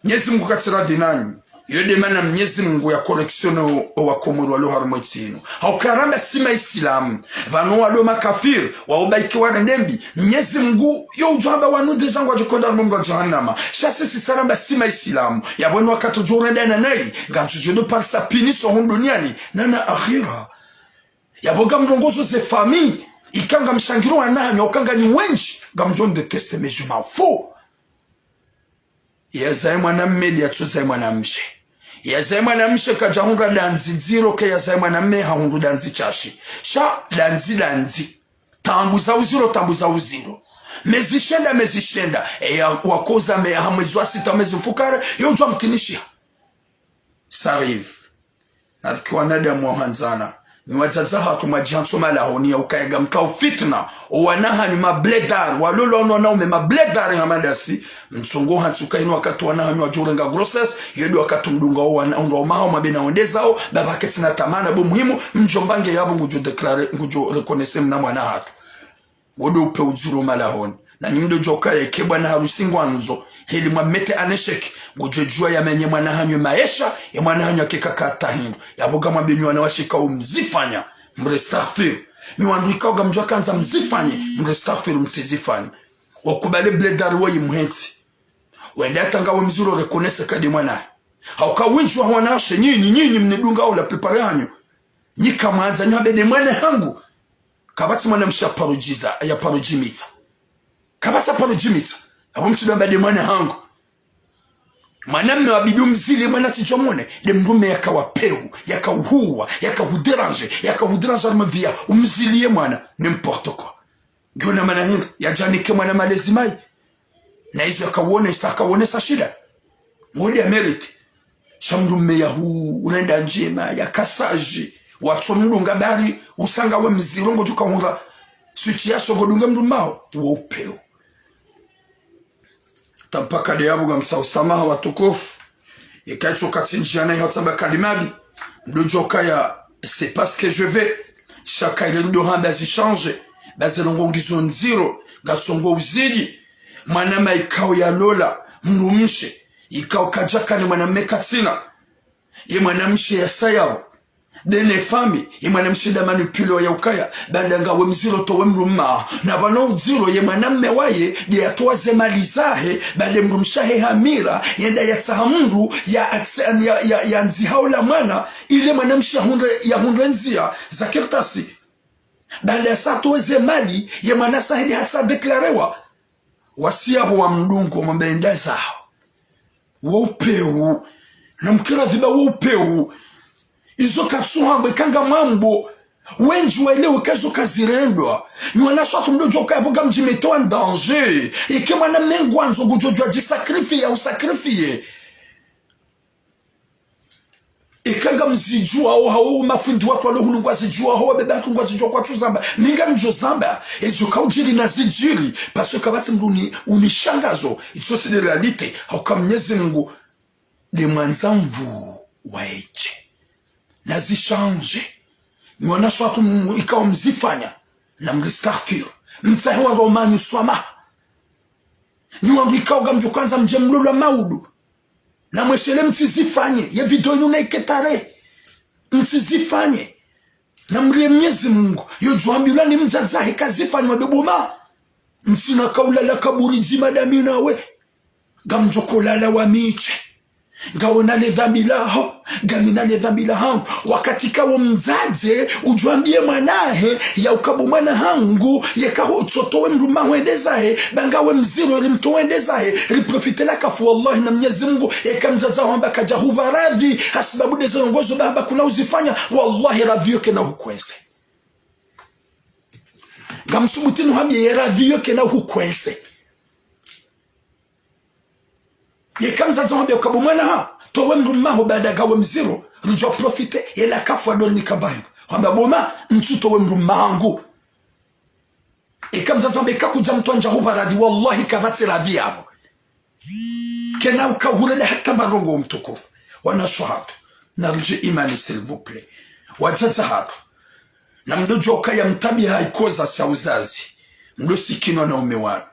Mnyezi Mungu katsi radhi nanyi. Yo nde mana Mnyezi Mungu ya correctionné o, o wakomori walo harumwa entsi inu. Hauka ramba si maisilamu. Pvanu walo makafiri, wao baike warende mbi. Mnyezi Mungu, yo udjo hamba wanu déjà ngwadjo hwenda harumwa moro wa jahannama. Sha sisi sa ramba si maisilamu. Yapvo inu wakati udjo urenda na nayi, ngamdjo djo parisa punition hunu duniani, na na akhira. Yapvo ngamrongozo ze famille, ika ngamshangiro wana hanyu, uka nganyi wendji, ngamdjo ndeteste, mais je m'en fous. Yazaye mwanamme nde yatsozaye mwanamshe. Yazaye mwanamshe kadja hundra dandzi ndziro, ke yazaye mwanamme hahundru dandzi shashi. Sha dandzi dandzi. Tambu za uziro, tambu za uziro. Mezi shenda, mezi shenda. Eya wakoza me ha mwezi wa sita, mwezi mfukare, yo udjo mkinishiha. Ça arrive. Narikiwa wanadamu wa hwandzana. Nyi wadzadze hatru mwadjihantso malahoni ya ukaya ngamkao fitna. O wana hanyu mablédards, walolwa wanu wanaume mablédards hama ndasi. Mtsongo hantsi uka inu wakati wana hanyu wadjo urenga grossesse, yo nde wakati mdunga o wana, undwa o maha o mabena wendezao, baba ketsina tamana bo muhimu, mdjomba nge yapvo ngudjo déclarer, ngudjo reconnaître mna mwana hatru. Wo nde upve udziro malahoni. Na nyi mdodjo kaya eka bwana harusi ngwandzo, heli mwa mettre en échec, ngudjo djuwa yamenye mwana hanyu maesha, ye mwana hanyu akeka kata hindru. Yapvo ngamwambe nyi wanawashe ikao mzifanya, mrestaghfir. Nyi wandru ikao ngamdjo kandza mzifanye, mrestaghfir, mtsizifanye. Wakubali blédard woyi mhentsi. Wende hata ngawe mziro reconnaître ka nde mwana. Hauka wendji wa wanawashe, nyinyi, nyinyi mnidunga o la plupart hanyu. Nyi kamwandza, nyi hambe nde mwana hangu. Kapvatsi mwanamshe ya paro djiza, ya paro djimitsa. Kapvatsi ya paro djimitsa. Apvo mtsidjo hamba nde mwana hangu. Mwanamme wabidi umzile mwana tsidjo mwone. Nde mdrume yaka wa pewu, yaka uhuwa, yaka hudéranger, yaka hudéranger harumwa vie ya, umziliye mwana. N'importe quoi. Ngiyo na mana hindri, yadjanike mwana malezi mayi. Na izo yakawonesa, akawonesa shida. Wo nde ya mérité. Sha mdrume ya hu, unenda ndjema, yaka sage. Watso mdunga bari, usa ngawe mziro ngodjo kahundra. Situation ngodunge mdrume haho, wo upvewu. Tampaka nde yapvo ngamtsaho usamaha watukufu. Eka itsoka tsindjia na iho tsamba kalima mbi. Mdodjo kaya, c'est pas ce que je veux. Sha ka ile ndo hamba zishandje. Ba ze ndrongoo ngizo ndziro, ngasongo uzidi. Mwanama ikao yalola, mdrumshe. Ikao kadjakana mwanamme katsina. Ye mwanamshe yasayao. Nde ne famille, ye mwanamshe nda manipuler ya ukaya, baanda ngawe mziro towe mdrume haho. Na pvanu udziro ye mwanamme waye, nde yatowa ze mali zahe, baanda mdrumshe hahe hamira, yenda yatsaha mdru, ya accès, ya, ya, ya ndzihao la mwana, ile mwanamshe yahundre, yahundre ndzia, za kartasi. Baanda yasa towe ze mali, ye mwana sa hende hatsa déclarewa. Wasi yapvo wamdungo, mwambe enda zaho. Wo upvewu. Na mkira dhiba wo upvewu. Izo katsuhambwa eka ngamwambo. Wendji waelewe ka izo kazirendwa. Nyi wanashe hatru mdodjo kaya pvo ngamdji mettre en danger. Eka mwanamme ngwandzo ngudjo djuwa dji sacrifier, ya usacrifier. Eka ngamzidjuwao, hao mafundi watru walo hunu ngwazidjuwao, hao wababa hatru ngwazidjuwao kwatsu zamba. Mi ngamdjo zamba, edjo kaudjiri na zidjiri. Parce que kapvatsi mdru uni, unishangazo. Izo c'est des réalités. Hauka Mnyezi Mungu, nde mwandza mvuu wa edje. Na zishandje. Nyi wanashe hatru m-, ikao mzifanya. Na mristaghfir. Mtsahe wandru wa manyu swamaha. Nyi wandru ikao ngamdjo kandza mdje mlolwa maudu. Na mweshele mtsizifanye, ye video inu na ike tarehi. Mtsizifanye. Na mrie Mnyezi Mungu, yo djo hambilwa ni mdzadze hahe kazifanye mabebo ma. Mtsina kaulala kaburi dzima nda mi nawe. Ngamdjo kolala wa mi she. Ngawe na le dhambi laho, ngami na le dhambi lahangu. Wakati kawo mdzadze, udjo hambiye mwana hahe, ya uka bo mwana hangu, yeka ho utsotowe mdrume haho ende zahe, ba ngawe mziro ri mtowe ende zahe, ri profiter la kafu, wallahi na Mnyezi Mungu, eka mdzadze haho hamba kadja huva radhi, hasibabu nde ze ndrongoo zo ba hamba kuna uzifanya, wallahi radhi yo kena hukweze. Ngamsubutu nuhambiye ye radhi yo kena hukweze. Yeka mdzadze wambe uka bo mwana ha, towe mdrume haho baanda ngawe mziro, ridjo profiter, ye la kafu ndo nika bayo. Wamba bo ma, ntsu towe mdrume hangu. Eka mdzadze wambe eka kudja mtowa ndja huva radhi, wallahi kapvatsi radhi yapvo. Kena uka hurenda hata marongo mtukufu. Wanashe hatru. Na ridje imani, s'il vous plaît. Wadzadze hatru. Na mdodjo kaya mtabiha ikoza sha uzazi. Mdo sikini wanaume wanu.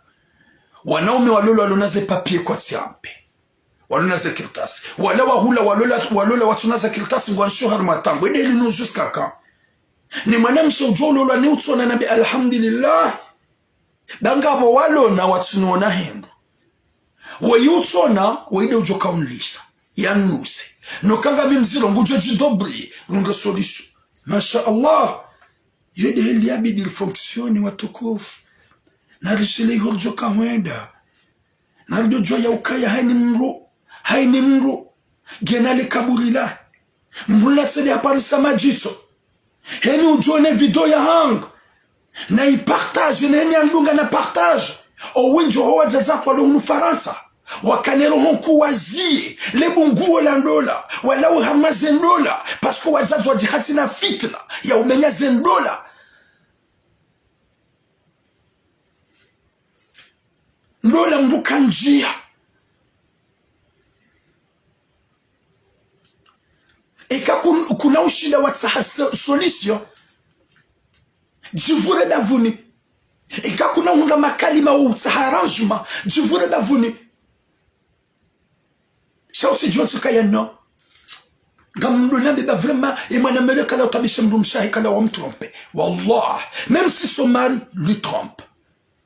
Wanaume walolwa walo na ze papiers kwatsi ampe. Walona ze kartasi. Wala wahula walola, walola watsuna ze kartasi ngwansho harumwa taabu. Ede linu jusqu'à quand? Ne mwanamshe udjo ulolwa ne utsona nambe alhamdulillah. Ba ngapvo walona watsuno ona hindru. Weyi utsona, weyi de udjo kaunlisa. Yanuse. No kanga mi mziro ngudjo djidobri, runde solution. Masha Allah. Yede heli yabidi lifonctionne watukufu. Narishile iho ridjo kahwenda. Narido djuwa ya ukaya hayini mdru, hayini mdru, ngena le kaburi la. Mdru natsende haparisa madjitso. Heni udjo one video yahangu. Na ipartage, na heni andunga na partage. Owendji waho wadzadze watru walo hunu Farantsa. Wakane roho nkuu waziye, le bunguo la ndola, walawe harumwa ze ndola, parce que wadzadze wadjihatsi na fitna, ya umenya ze ndola. Ndola mdru kandjiya. Eka kun-, kuna ushinda watsaha so-, solution. Djivure bavuni. Eka kuna hundra makalima wa utsaha arrangement. Djivure bavuni. Sha utsidjo tsi kaya non. Ngamdjo nambe ba vraiment, ye mwana mele kala utabishe mdrumshe wahe kala wa mtrompe. Wallah, même si son mari lui trompe.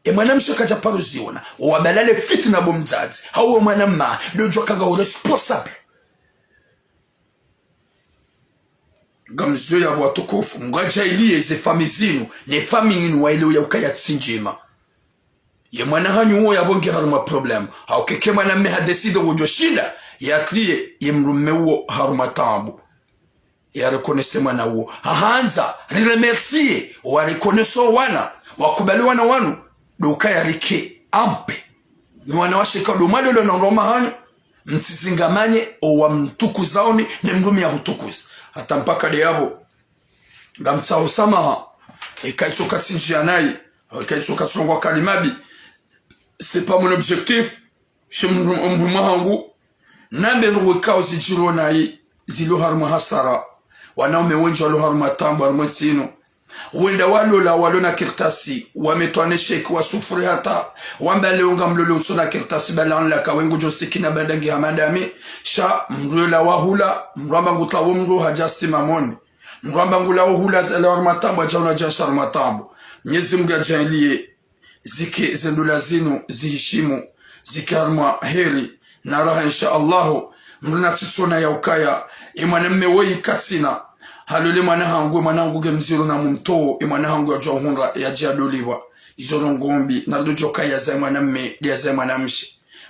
Ye mwanamshe kadja paro ziona. Wabalale fitna bo mdzadze. Hawu we mwana mma, ndo djuwa kanga u responsable. Ngamziyo ya watukufu, mngwadja iliye ze famille zinu, ne famille inu wayile uya ukaya tsi ndjema. Ye mwana hanyu uwo yapvo nge harumwa problème. Hauka eka mwana mme ha décidé ngudjo shinda, yatriye ye mdrume uwo harumwa taabu. Ya reconnaître mwana uwo. Hahandza, ri remercier, wa reconnaître wana, wakubali wana wanu, ndo ukaya rike ampe. Ni wana washe ka ndo mwalolwa na ndroma hanyu, mtsizingamanye, owa mtukuzaoni, ne mdrume ya hutukuza. Hata mpaka de yapvo. Ngamtsaho samaha, eka itsoka tsindjiya nayi, eka itsoka tsilongwa kalima mbi. C'est pas mon objectif. She mdru-, mdrume hangu, nambe ndrongoo ikao zidjiriyo nayi, zilo harumwa hasara. Wanaume wendji walo harumwa taabu, harumwa ntsi inu. Wenda walola, walona kartasi, wametwa ne échec, wasufri hata, wamba leo ngamlole utsona kartasi, bala anlaka, we ngudjo sikina badangi ha madami, sha mdru yola wahula, mdru amba ngutsaho mdru hadja simamoni. Mdru amba ngulawo hula, leo harumwa taabu, hadja ona hadja sha harumwa taabu. Mnyezi Mngu yadjaanliye, zike ze ndola zinu, zihishimu, zike harumwa heri, na raha, insha Allahu, mdru natsitsona ya ukaya, ye mwana mme woyi katsina, halole mwana hangu, ye mwana hangu nge mziro na mumtowo, ye mwana hangu yadjuwa uhundra, yadja yadolipvwa. Izo ndrongoo mbi, na ndo djo kaya za ye mwana mme, dia za ye mwana mshe.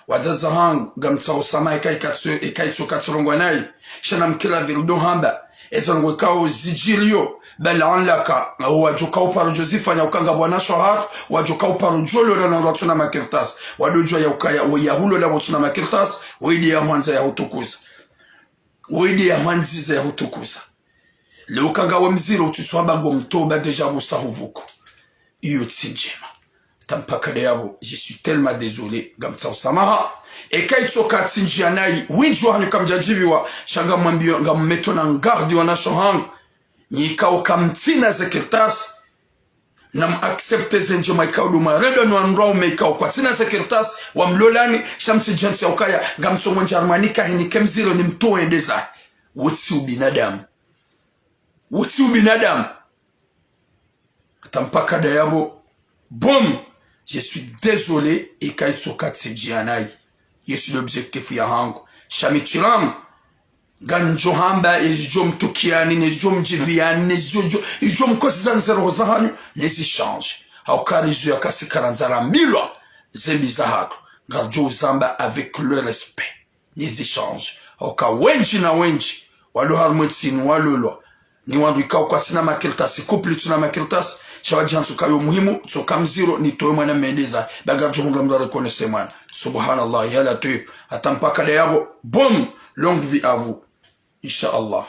Wadzadze hangu, ngamtsaho samaha eka ikatso-, eka itsoka tsilongwa nayi. Sha namkiri vile ndo hamba. Eza ndrongoo ikao zidjiriyo, bala anlaka, wadjo ka uparo djo zifanya uka ngapvo wanashe hatru, wadjo ka uparo djo lola na wandru watsuna makartasi. Wado djuwa ya ukaya, we yahulola watsuna makartasi, we de ya hwandza ya hutukuza. We de ya hwandziza ya hutukuza. Leo uka ngawe mziro utsitso amba ngomtowo ba déjà busa huvuko. Iyo tsi ndjema. Hata mpaka de yapvo, je suis tellement désolé, ngamtsaho samaha. Eka itsoka tsindjiya nayi, wendji wahanyu kamdjadjiviwa, sha ngamwambiyo, ngammetwa na ngardi wanashe hangu. Nyi ikao kamtsina ze kartasi, namu accepter ze ndjema ikao ndo mwarendwa ni wandru waume ikao kwatsina ze kartasi, wamlolani, sha mtsidjantsi ya ukaya, ngamtsongo ndja harumwa nikahi nike mziro nimtowe ende zahe. Wo tsi ubinadamu. Wo tsi ubinadamu. Hata mpaka de yapvo. Bon, je suis désolé, eka itsoka tsindjiya nayi. Iyo tsi l'objectif yahangu. Sha mi tsiramu. Ngandjo hamba, ezidjo mtukiyani, nezidjo mdjipviyani, nezidjo, idjo mkosezani ze roho zahanyu, nezi change. Hauka rizo ya kasi karandza rambilwa, ze mbi zahatru. Ngaridjo uzamba avec le respect. Nezi change. Hauka wendji na wendji, walo harumwa ntsi inu walolwa. Ni wandru ikao kwatsina makartasi, couple itsuna makartasi, sha wadjihantsi ukaya yo muhimu, tsoka mziro, nitowe mwana mme ende zahe, ba ngaridjo hundra mdru ya reconnaître mwana. Subhanallah, ya Latwif. Hata mpaka de yapvo, bon, longue vie à vous. Insha Allah.